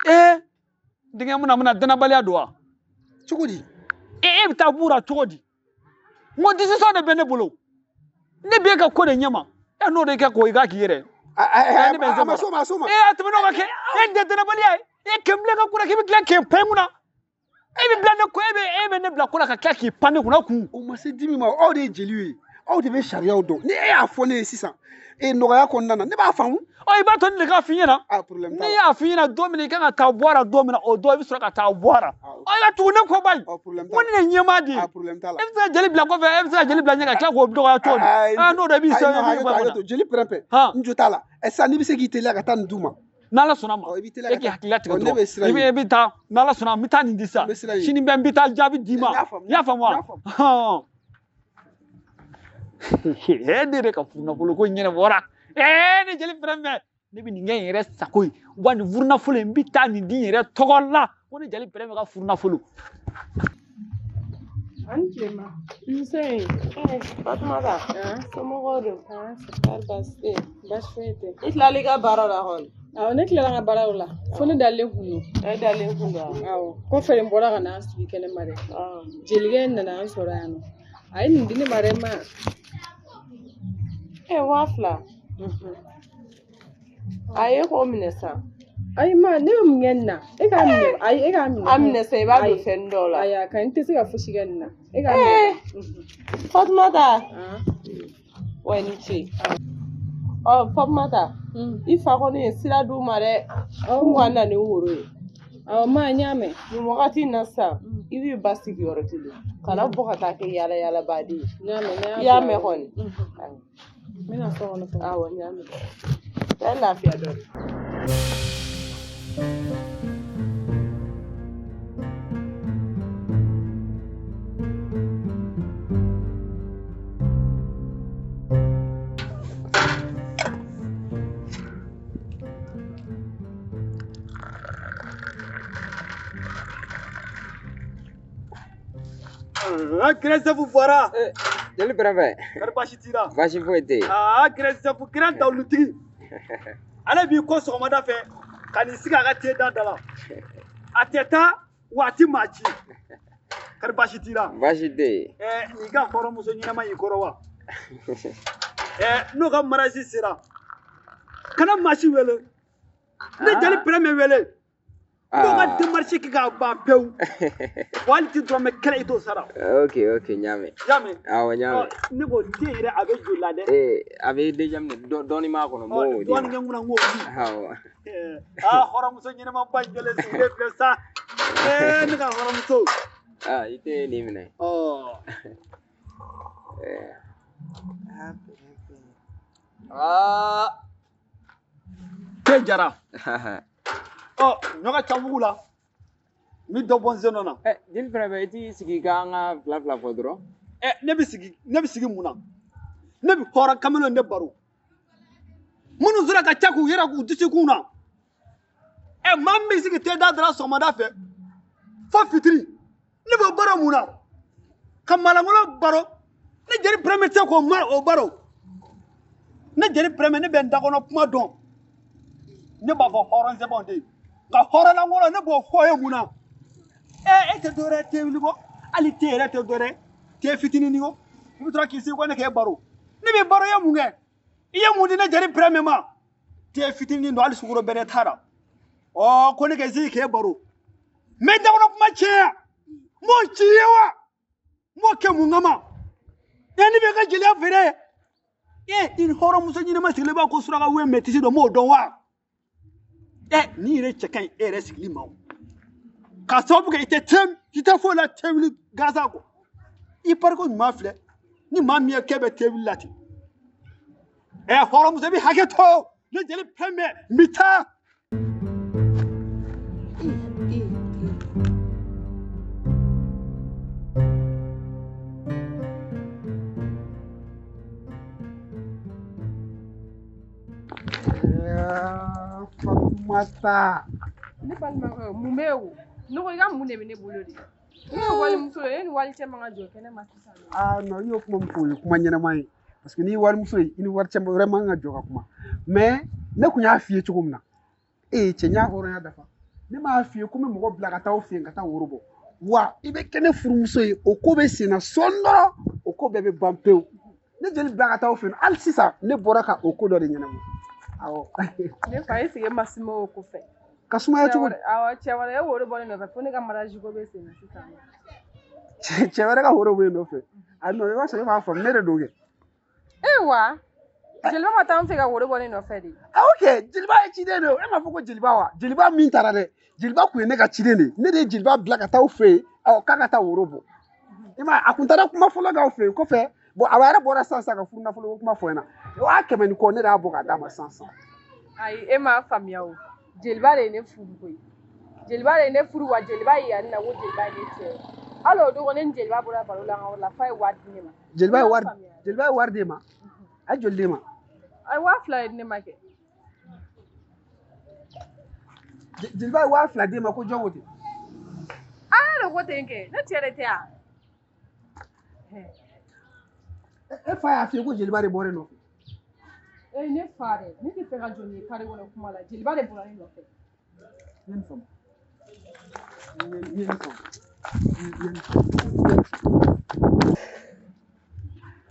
D: Ɛɛ denkɛ mun na mun na danabaliya don wa?
A: Cogo di?
D: E bɛ taa b'u la cogo di? N ko décision de bɛ ne bolo. Ne b'e ka ko de ɲɛma. E n'o de kɛ k'o i k'a k'i yɛrɛ.
A: A ma s'o ma, a s'o ma.
D: E a tɛmɛn'o ka kɛ. E tɛ danabaliya ye. E kɛmɛ ka kunna k'i bɛ tila k'e pan kunna. E bɛ bila ne ko e bɛ ne bila ko la ka tila k'i pan ne kunna kun.
A: O ma se dimi ma, aw de ye jeliw ye. Aw de bɛ sariyaw dɔn. Ni e y'a fɔ ne ye sisan, e nɔgɔya kɔnɔna na, ne b'a faamu.
D: Ɔ i b'a to ne de k'a f'i ɲɛna.
A: Ah, problème t'a la.
D: N'i y'a f'i ɲɛna don min na i kan ka taa bɔ a la don min na, o don i bɛ sɔrɔ ka taa bɔ a la. Ɔ i ka tugu ne kɔ bayi.
A: Problème
D: N ko ne de ye ɲɛmaa de ye.
A: Ah, problème t'a la.
D: E bɛ se ka jeli bila kɔfɛ, e bɛ se ka jeli bila ɲɛ ka tila k'o dɔgɔya cogo di? Ah, n'o de b'i sɛbɛn i b'i bɔ
A: hakɛ to jeli Pɛrɛnpɛn. N jo t'a la. Ɛ sisan n'i bɛ se k'i teliya ka taa nin d'u ma.
D: N'Ala sɔnna ma,
A: i b'i teliya
D: e
A: ka
D: k'i
A: taa.
D: hakili latigɛ
A: Ne bɛ siran
D: dɔrɔn. I bɛ taa, n'Ala sɔnna n bɛ taa nin di sisan.
A: N bɛ siran yen.
D: Sini bɛ n bɛ taa jaabi d'i ma.
A: N y'a faamu.
D: I y'a faamu wa? Hɔn. E ne yɛrɛ ka furunafolo ko ɲɛnabɔra. Ee ne jeli Pɛrɛnpɛn, ne bɛ nin kɛ n yɛrɛ sago ye. Wa nin furunafolo in n bɛ taa nin di n yɛrɛ tɔgɔ la. Ko ne jeli Pɛrɛnpɛn ka furunafolo.
G: Ani tile ma.
B: Nse. Fatumata. Somɔgɔw don? Kɔri baasi tɛ yen?
G: Baasi foyi tɛ.
B: I tilal'i ka baara la kɔni?
G: Awɔ, ne tilala n ka baaraw la. Fo ne dalen kun don.
B: E dalen kun don wa?
G: Awɔ, kɔfɛ de n bɔra ka na n sigi kɛnɛma dɛ. Jelikɛ in nana an sɔrɔ yan nɔ. A ye nin di ne ma dɛ ma.
B: E 2000. A ye k'o minɛ sa.
G: Ayi ma, ne bɛ mun kɛ nin na? E k'a minɛ. Ayi, e k'a minɛ.
B: A minɛ sa, i b'a don fɛn dɔw la.
G: Ayi, a ka ɲi, n tɛ se ka fosi kɛ nin na. E k'a minɛ.
B: Fatumata. Wa i ni ce. Ɔ Fatumata, i fa kɔni ye sira d'u ma dɛ. K'u ka na ni woro ye.
G: Awɔ ma, n y'a mɛn.
B: Nin wagati in na sisan, i b'i ba sigi yɔrɔ kelen. Kana bɔ ka taa kɛ yaala yaalabaden ye.
G: N y'a mɛn, n y'a
B: I y'a mɛn kɔni?
G: N bɛna so kɔnɔ fɔlɔ.
B: Awɔ, n y'a mɛn. Taa lafiya dɔɔni.
D: Grand chef bɔra.
C: Jeli Pɛrɛnpɛn.
D: Kɔri baasi t'i la?
C: Baasi foyi tɛ yen.
D: Aa grand chef, grand dawulutigi. Ale b'i kɔ sɔgɔmada fɛ ka n'i sigi a ka te da da la. A tɛ taa wa a ti maa ci. Kɔri baasi t'i la?
C: Baasi tɛ yen.
D: Ɛɛ nin ka hɔrɔnmuso ɲɛnama y'i kɔrɔ wa? Ɛɛ n'o ka mariage sera, kana maa si wele. Ne jeli Pɛrɛnpɛn wele. N'o ka démarche kɛ k'a ban pewu. Wa hali ti dɔrɔmɛ kelen i t'o sara.
C: Ok ok, n y'a mɛn.
D: I y'a mɛn?
C: Awɔ, n y'a mɛn.
D: Ne ko te yɛrɛ a bɛ joli la dɛ?
C: Ee a bɛ déjà minɛ dɔɔnin b'a kɔnɔ, n b'o d'i ma.
D: Dɔɔnin kɛ n kunna n k'o di.
C: Awɔ.
D: Aa hɔrɔnmuso ɲɛnamaba in jɔlen sigilen filɛ sa. Ee ne ka hɔrɔnmuso.
C: Aa i tɛ nin minɛ.
D: Ɔ. Aa. Te jara. Ɔ ɲɔ ka ca mugu la. N bɛ dɔ bɔ n sen nɔ na.
C: Ɛ jeli Pɛrɛnpɛn, i t'i sigi k'an ka fila fila fɔ dɔrɔn.
D: Ɛ ne bɛ sigi mun na? Ne bɛ hɔrɔn kamalen de baro. Minnu sera ka ca k'u yɛrɛ k'u disi kun na. Ɛ maa min bɛ sigi te da dara sɔgɔmada fɛ fo fitiri, ne b'o baro mun na? Ka malangolo baro. Ne jeli Pɛrɛnpɛn tɛ se k'o ma o baro. Ne jeli Pɛrɛnpɛn, ne bɛ n da kɔnɔ kuma dɔn. Ne b'a fɔ hɔrɔn sɛbɛnw de ye. Nka hɔrɔn lankolon ne b'o fɔ ye mun na? Ɛ e tɛ dɔwɛrɛ ye te wuli kɔ. Hali te yɛrɛ tɛ dɔ dɛ. Te fitinin ni o. I bɛ tora k'i sigi ko ne k'e baro. Ne bɛ baro ye mun kɛ? I ye mun di ne jeli pɛrɛmɛ ma? Te fitinin don hali sukaro bɛrɛ t'a la. Ɔ ko ne k'e sigi k'e baro. N bɛ dakɔnɔ kuma tiɲɛ. N b'o ci i ye wa? N b'o kɛ mun kama? E ne bɛ ka jeliya feere. E i ni hɔrɔnmuso ɲɛnama sigilen b'a ko suraka wo mɛtisi dɔ n b'o dɔn wa? Ɛ nin yɛrɛ cɛ ka ɲi e yɛrɛ sigili ma o. K'a sababu kɛ i tɛ te i tɛ foyi la tewuli gansan kɔ. I pariko ɲuman filɛ ni maa min ye k'e bɛ tewuli la ten. Ɛ hɔrɔnmuso i bɛ hakɛ to ne jeli pɛnbɛ n bɛ taa.
A: Fatumata.
G: Ne balimakɛ mun bɛ yen o? Ne ko i ka mun de bɛ ne bolo de? Ne ye walimuso ye, e ni walicɛ man ka jɔ kɛnɛ ma sisan.
A: Ah non, i y'o kuma min fɔ o ye kuma ɲɛnama ye. Parce que n'i ye walimuso ye, i ni walicɛ wɛrɛ man kan ka jɔ ka kuma. Mais ne kun y'a f'i ye cogo min na, ee cɛ n y'a hɔrɔnya dafa. Ne m'a f'i ye ko n bɛ mɔgɔ bila ka taa aw fɛ yen ka taa woro bɔ. Wa i bɛ kɛ ne furumuso ye, o ko bɛ sen na sɔɔni dɔrɔn, o ko bɛɛ bɛ ban pewu. Ne jeli bila ka taa aw fɛ yen, hali sisan ne bɔra ka o ko dɔ de ɲɛnabɔ. Awɔ.
G: Ne fa e sigi ma suma o ko fɛ.
A: Ka sumaya cogo di?
G: Awɔ, cɛ wɛrɛ ye woro bɔ ne nɔfɛ fo ne ka mariage ko bɛ sen na sisan.
A: Cɛ wɛrɛ ka woro bɔ e nɔfɛ. A non, i b'a sɔrɔ e b'a faamu ne de don kɛ.
G: E wa? Jeliba ma taa an fɛ ka woro bɔ ne nɔfɛ de.
A: Ah ok, jeliba ye ciden de ye o. E m'a fɔ ko jeliba wa? Jeliba min taara dɛ, jeliba kun ye ne ka ciden de ye. Ne de ye jeliba bila ka taa aw fɛ yen, ɔ k'a ka taa woro bɔ. I m'a ye, a kun taara kuma fɔlɔ k'aw fɛ yen kɔfɛ. Bon, a yɛrɛ bɔra sisan sisan ka furu nafolo ko kuma fɔ n ɲɛna. 500 ni kɔ ne de y'a bɔ k'a d'a ma sisan sisan.
G: Ayi, e m'a faamuya o. Jeliba de ye ne furu koyi. Jeliba de ye ne furu wa jeliba ye yan na ko jeliba ye ne cɛ ye. Hali o don ne ni jeliba bɔra baro la an ka yɔrɔ la f'a ye wari di ne ma.
A: Jeliba ye wari d'e ma? A ye joli d'e ma?
G: A ye 2000 de di ne ma kɛ.
A: Jeliba ye 2000 d'e ma ko jɔn ko ten?
G: Ala de ko ten kɛ, ne cɛ de tɛ yan.
A: E fa y'a f'i ye ko jeliba de bɔra e nɔfɛ?
G: Ee ne fa dɛ, ne tɛ fɛ ka jɔ nin ye kare kɔnɔ kuma la, jeliba de bɔra ne nɔfɛ.
A: Ne ye nin faamu. Ne ye nin faamu. Ne ye nin faamu.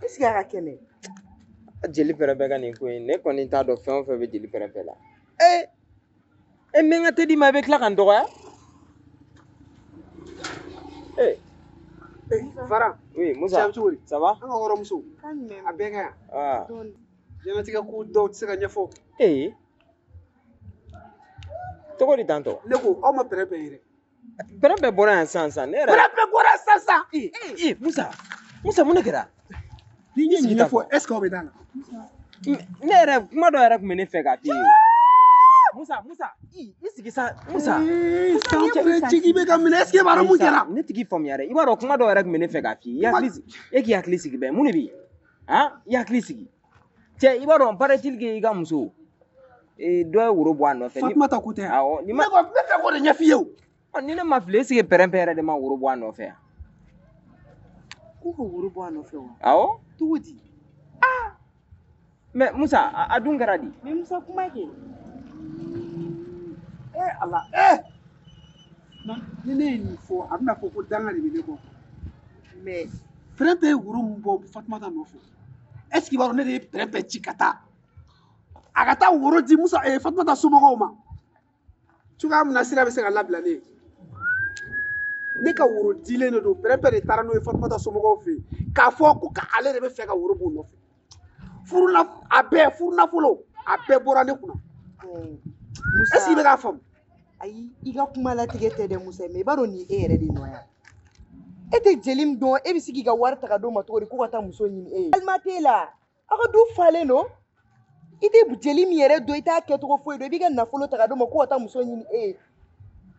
H: Est ce que a ka kɛnɛ?
C: Jeli pɛrɛnpɛ ka nin ko in, ne kɔni t'a dɔn fɛn o fɛn bɛ jeli pɛrɛnpɛ la. Ee e n bɛ n ka te d'i ma i bɛ tila ka n dɔgɔya? Ee.
A: Fara.
C: Oui, Musa. Ça va?
A: An ka hɔrɔnmuso. A bɛɛ ka ɲi.
C: Ah.
A: Diɲɛlatigɛ ko dɔw tɛ se ka ɲɛfɔ.
C: Ee. Tɔgɔ di tantɔ?
A: Ne ko aw ma pɛrɛnpɛ ye dɛ.
C: Pɛrɛnpɛ bɔra yan sisan sisan. Ne yɛrɛ.
A: Pɛrɛnpɛ bɔra sisan sisan.
C: Ee Musa. Musa mun de kɛra?
A: Ni n ye nin ɲɛfɔ est ce que aw bɛ d'a la?
C: Ne yɛrɛ kuma dɔ yɛrɛ tun bɛ ne fɛ k'a f'i ye. Musa Musa i sigi sa Musa.
A: San jigi bɛ ka minɛ est ce que i b'a dɔn mun kɛra?
C: Ne tigi faamuya dɛ. I b'a dɔn kuma dɔ yɛrɛ tun bɛ ne fɛ k'a f'i ye. I hakili sigi. E k'i hakili sigi bɛn mun de bɛ yen? Han i hakili sigi. Cɛ i b'a dɔn paraît-il que i ka muso dɔ ye woro bɔ a nɔfɛ.
A: Fatumata ko tɛ.
C: Awɔ.
A: Ne ko ne fɛ k'o de ɲɛf'i ye o.
C: Ni ne ma fili est ce que pɛrɛnpɛ yɛrɛ de ma woro bɔ a nɔfɛ yan?
H: Ko ka woro bɔ a nɔfɛ wa?
C: Awɔ.
H: Cogo di?
C: Ah! Mais Musa a dun kɛra di?
H: Mais Musa kuma kɛ.
A: Eh Ala eh! Ni ne ye nin fɔ a bɛna fɔ ko danga de bɛ ne kɔ.
H: Mais
A: pɛrɛnpɛ ye woro min bɔ Fatumata nɔfɛ. Est ce que i b'a dɔn ne de ye pɛrɛnpɛ ci ka taa? A ka taa woro di Musa Fatumata somɔgɔw ma. Cogoya min na sira bɛ se ka labila ne ye. Ne ka woro dilen de don, pɛrɛnpɛ de taara n'o ye Fatumata somɔgɔw fɛ yen. K'a fɔ ko ale de bɛ fɛ ka woro b'o nɔfɛ. A bɛɛ furunafolo a bɛɛ bɔra ne kunna.
H: Musa,
A: est ce que i bɛ k'a faamu?
H: Ayi, i ka kuma latigɛ tɛ dɛ Musa, mais i b'a dɔn nin ye e yɛrɛ de nɔ ye. E tɛ jeli min dɔn, e bɛ se k'i ka wari ta ka d'o ma cogo di ko ka taa muso ɲini e ye? Balima t'e la, aw ka du falen don. I tɛ jeli min yɛrɛ dɔn, i t'a kɛcogo foyi dɔn, i b'i ka nafolo ta ka d'o ma ko ka taa muso ɲini e ye.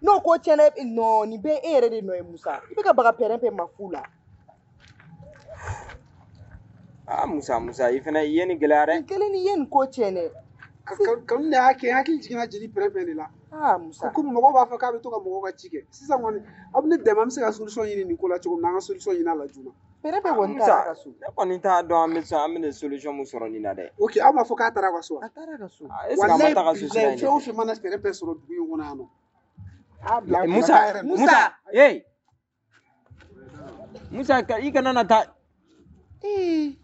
H: N'o ko tiɲɛna, non, nin bɛɛ e yɛrɛ de nɔ ye Musa. I bɛ ka baga pɛrɛn-pɛrɛn ma fu la.
C: Ah Musa Musa i fana i ye nin gɛlɛya dɛ.
H: Nin kelen ni ye nin ko tiɲɛ dɛ.
A: Kanu de y'a kɛ n hakili jiginna jeli pɛrɛn-pɛrɛn de la.
H: Ah Musa.
A: Ko mɔgɔw b'a fɔ k'a bɛ to ka mɔgɔw ka ci kɛ. Sisan kɔni aw bɛ ne dɛmɛ an bɛ se ka solution ɲini nin ko la cogo min na an ka solution ɲini a la joona.
H: Pɛrɛn-pɛrɛn kɔni taara ka so.
C: Ne kɔni t'a dɔn an bɛ an bɛna solution mun sɔrɔ nin na dɛ.
A: Ok aw m'a fɔ k'a taara ka so wa?
H: A taara ka so.
C: Est ce que a ma taa ka so sira in de
A: fɛn o fɛn mana pɛrɛn-pɛrɛn sɔrɔ dugu in kɔnɔ yan nɔ. A bila
C: Musa Musa hey. Musa i kana na taa.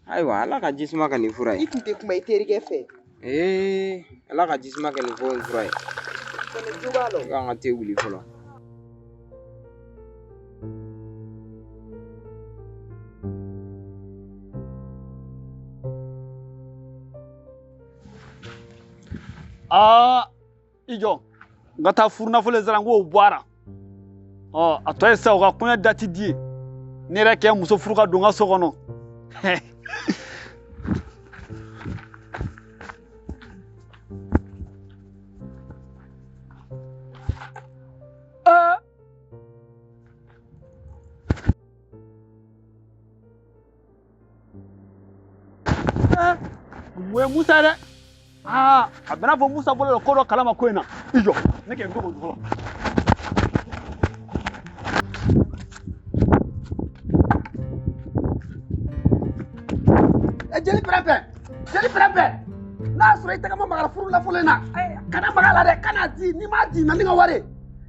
C: Ayiwa Ala ka ji suma ka nin fura ye.
H: I tun tɛ kuma i terikɛ fɛ.
C: Ala ka ji suma kɛ nin fura ye.
H: Kɔni jo b'a la.
C: I k'an ka te wuli fɔlɔ.
D: Aa i jɔ n ka taa furunafolo sara n k'o bɔ a la. Ɔ a tɔ ye sisan u ka kɔɲɔ dati di ye ne yɛrɛ kɛ muso furu ka don n ka so kɔnɔ. O ye Musa dɛ. Aa a bɛna fɔ Musa bolo la ko dɔ kalama ko in na. I jɔ ne kɛ n dogo fɔlɔ.
A: Jeli pɛrɛnpɛ, jeli pɛrɛnpɛ, n'a y'a sɔrɔ i tɛgɛ ma magara furu nafolo in na, kana maga a la dɛ, kana di, n'i m'a di na ni n ka wari ye.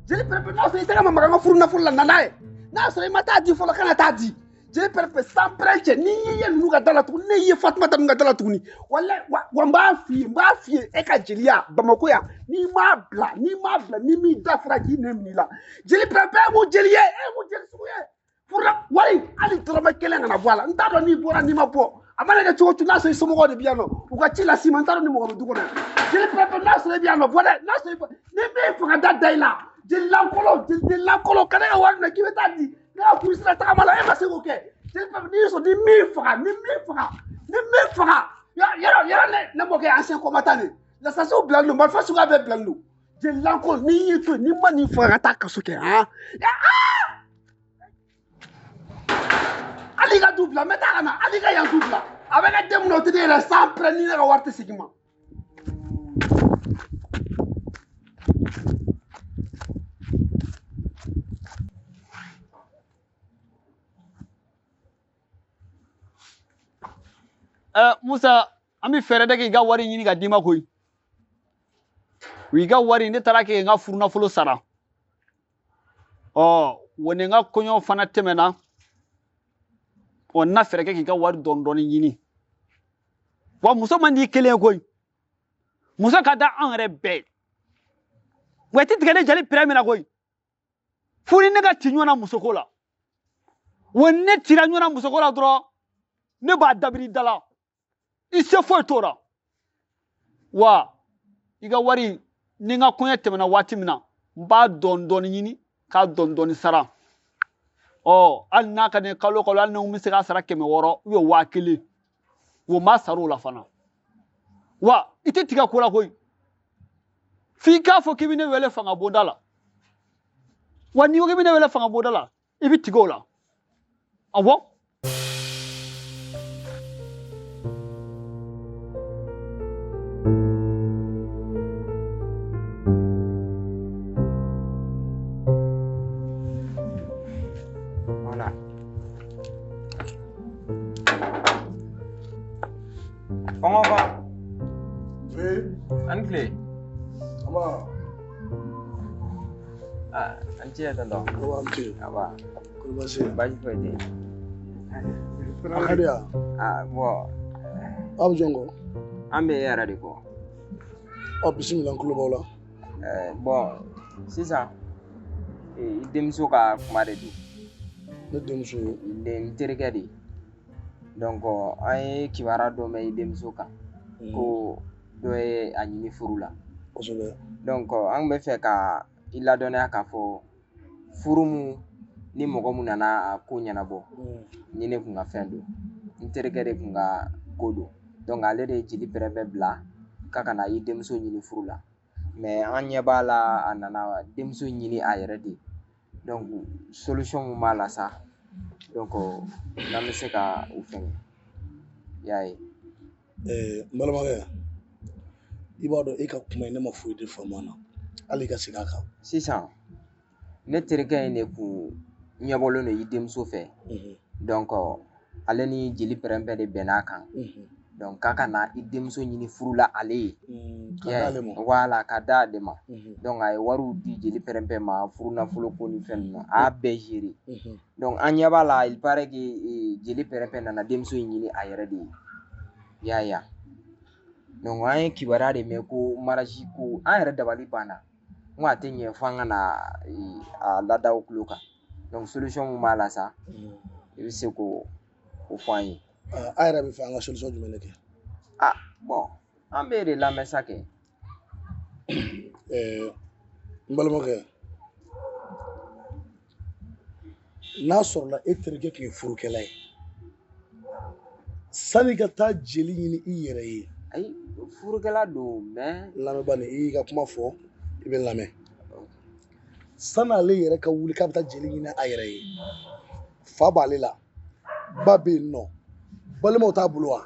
A: Jeli pɛrɛnpɛ, n'a y'a sɔrɔ i tɛgɛ ma maga n ka furu nafolo la, na n'a ye. N'a y'a sɔrɔ i ma taa di fɔlɔ, kana taa di. Jeli pɛrɛnpɛ, san pɛrɛn cɛ, n'i y'i ye ninnu ka da la tuguni, ne y'i ye Fatumata ninnu ka da la tuguni, walayi wa n b'a f'i ye, n b'a f'i ye, e ka jeliya Bamakɔ yan, n'i m'a bila, n'i m'a bila, ni m'i da fura k'i nɛn minɛ i la. Jeli pɛrɛnpɛ, e mun jeli ye, e mun jeli sugu ye? Furu wari hali dɔrɔmɛ kelen kana bɔ a la, n t'a dɔn n'i bɔra n'i ma bɔ. A mana kɛ cogo o cogo, n'a sɔrɔ i somɔgɔw de bɛ yan nɔ, u ka ci las'i ma, n t'a dɔn ni mɔgɔ bɛ du kɔnɔ yan. Jeli pɛrɛnpɛ, n'a sɔrɔ i bɛ yan nɔ, bɔ dɛ, n'a sɔrɔ i bɔ, ni min faga da da i la, jeli lankolon, jeli lankolon, ka ne ka wari minɛ k'i bɛ taa di ne ka furu sira tagama la, e ma se k'o kɛ. Jeli pɛrɛnpɛ, n'i sɔrɔ ni min faga, ni min faga, ni min faga, yɔrɔ yɔrɔ ne mɔkɛ ancien combattant de, lasasiw bilalen don, marifa suguya bɛɛ bilalen don. Jeli lankolon, n'i y'i to yen, n'i ma nin faga ka taa kaso kɛ, han. Hali i ka du bila, n bɛ taa ka na, hali i ka yan du bila. A bɛ kɛ den mun na, o tɛ ne yɛrɛ san pɛrɛn ni ne ka wari tɛ segin ma.
D: Musa, an bɛ fɛɛrɛ de k'i ka wari ɲini ka d'i ma koyi. U y'i ka wari, ne taara kɛ n ka furunafolo sara. Ɔ wa ni n ka kɔɲɔ fana tɛmɛna, ɔ n na fɛɛrɛ kɛ k'i ka wari dɔɔni dɔɔni ɲini. Wa muso man di i kelen ye koyi. Muso ka da anw yɛrɛ bɛɛ ye. Wa i tɛ tigɛ ne jeli pɛrɛn min na koyi. Fo ni ne ka ci ɲɔgɔn na musoko la. Wa ne cira ɲɔgɔn na musoko la dɔrɔn, ne b'a dabiri da la. I se foyi t'o la. Wa i ka wari ni n ka kɔɲɔ tɛmɛna waati min na, n b'a dɔɔni dɔɔni ɲini k'a dɔɔni dɔɔni sara. Ɔ hali n'a ka di kalo kalo, hali ni n bɛ se k'a sara 600 ou 1000, o ma sara o la fana. Wa i tɛ tigɛ ko la koyi. F'i k'a fɔ k'i bɛ ne wele fanga bonda la. Wa n'i ko k'i bɛ ne wele fanga bonda la, i bɛ tigɛ o la. Awɔ.
C: Baasi foyi tɛ yen.
E: A ka di yan.
C: Bɔn.
E: Aw bɛ jɔn kɔ?
C: An bɛ e yɛrɛ de kɔ.
E: Ɔ bisimila, n tulo b'aw la.
C: Bɔn sisan i denmuso ka kuma de don.
E: Ne denmuso?
C: N terikɛ de. Donc an ye kibaruya dɔ mɛn i denmuso kan. Ko dɔ ye a ɲini furu la.
E: Kosɛbɛ.
C: Donc an bɛ fɛ ka i ladɔnniya k'a fɔ furu mun ni mɔgɔ mun nana a ko ɲɛnabɔ, ni ne kun ka fɛn don, n terikɛ de kun ka ko don. Donc ale de ye jeli pɛrɛnpɛ bila k'a ka na i denmuso ɲini furu la. Mais an ɲɛ b'a la, a nana denmuso ɲini a yɛrɛ de. Donc solution mun b'a la sa, donc n'an bɛ se ka o fɛngɛ, i y'a ye.
E: N balimakɛ, i b'a dɔn e ka kuma in ne ma foyi de faamu a la, hali i ka segin a kan.
C: Sisan ne terikɛ in de kun ɲɛbɔlen don i denmuso fɛ. Donc ale ni jeli pɛrɛnpɛ de bɛnn'a kan. Donc k'a ka na i denmuso ɲini furu la ale ye.
E: Ka d'ale ma.
C: Voilà, ka d'ale ma. Donc a ye wariw di jeli pɛrɛnpɛ ma, furu nafolo ko ni fɛn ninnu, a y'a bɛɛ gérer. Donc an ɲɛ b'a la, il paraît que jeli pɛrɛnpɛ nana denmuso in ɲini a yɛrɛ de ye. I y'a ye wa? Donc an ye kibaruya de mɛn ko mariage ko, an yɛrɛ dabali banna. N ko a tɛ ɲɛ f'an ka na a lada o tulo kan. Donc solution mun b'a la sa, i bɛ se k'o fɔ an ye.
E: A yɛrɛ bɛ fɛ an ka solution jumɛn de kɛ?
C: Ah bon, an b'e de lamɛn sa kɛ.
E: N balimakɛ, n'a sɔrɔla e terikɛ tun ye furukɛla ye, sanni ka taa jeli ɲini i yɛrɛ ye.
C: Ayi, furukɛla don mais.
E: Lamɛnba nin, i y'i ka kuma fɔ, i bɛ lamɛn. Sanni ale yɛrɛ ka wuli k'a bɛ taa jeli ɲini a yɛrɛ ye, fa b'ale la, ba bɛ yen nɔ, balimaw t'a bolo wa?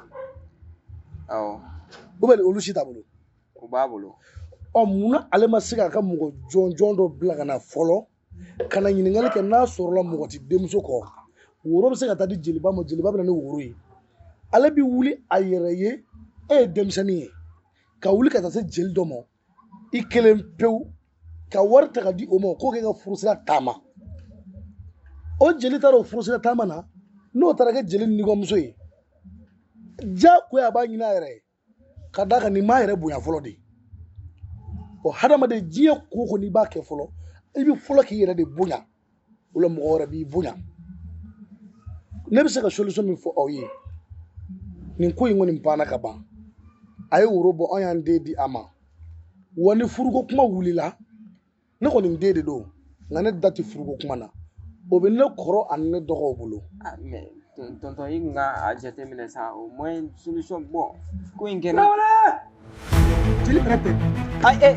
C: Awɔ.
E: Ou bien olu si t'a bolo?
C: U b'a bolo.
E: Ɔ munna ale ma se k'a ka mɔgɔ jɔnjɔn dɔ bila ka na fɔlɔ, ka na ɲininkali kɛ n'a sɔrɔla mɔgɔ tɛ denmuso kɔ? Woro bɛ se ka taa di jeliba ma, jeliba bɛ na ni woro ye. Ale bɛ wuli a yɛrɛ ye, e ye denmisɛnnin ye, ka wuli ka taa se jeli dɔ ma, i kelen pewu, ka wari ta ka di o ma k'o kɛ ka furusira taama. O jeli taara o furusira taama na, n'o taara kɛ jeli nigɔmuso ye, diyagoya a b'a ɲini a yɛrɛ ye, ka d'a kan nin m'a yɛrɛ bonya fɔlɔ de. Ɔ hadamaden diɲɛ ko o ko n'i b'a kɛ fɔlɔ, i bɛ fɔlɔ k'i yɛrɛ de bonya, o la mɔgɔ wɛrɛ b'i bonya. Ne bɛ se ka solution min fɔ aw ye, nin ko in kɔni banna ka ban. A ye woro bɔ, an y'an den di a ma. Wa ni furuko kuma wulila, ne kɔni den de don, nka ne da tɛ furuko kuma na. O bɛ ne kɔrɔ ani ne dɔgɔw bolo.
C: Ah mais tonton, i kun ka a jateminɛ sa, au moins solution bon ko in kɛra.
A: Jeli pɛrɛnpɛ.
C: Ayi,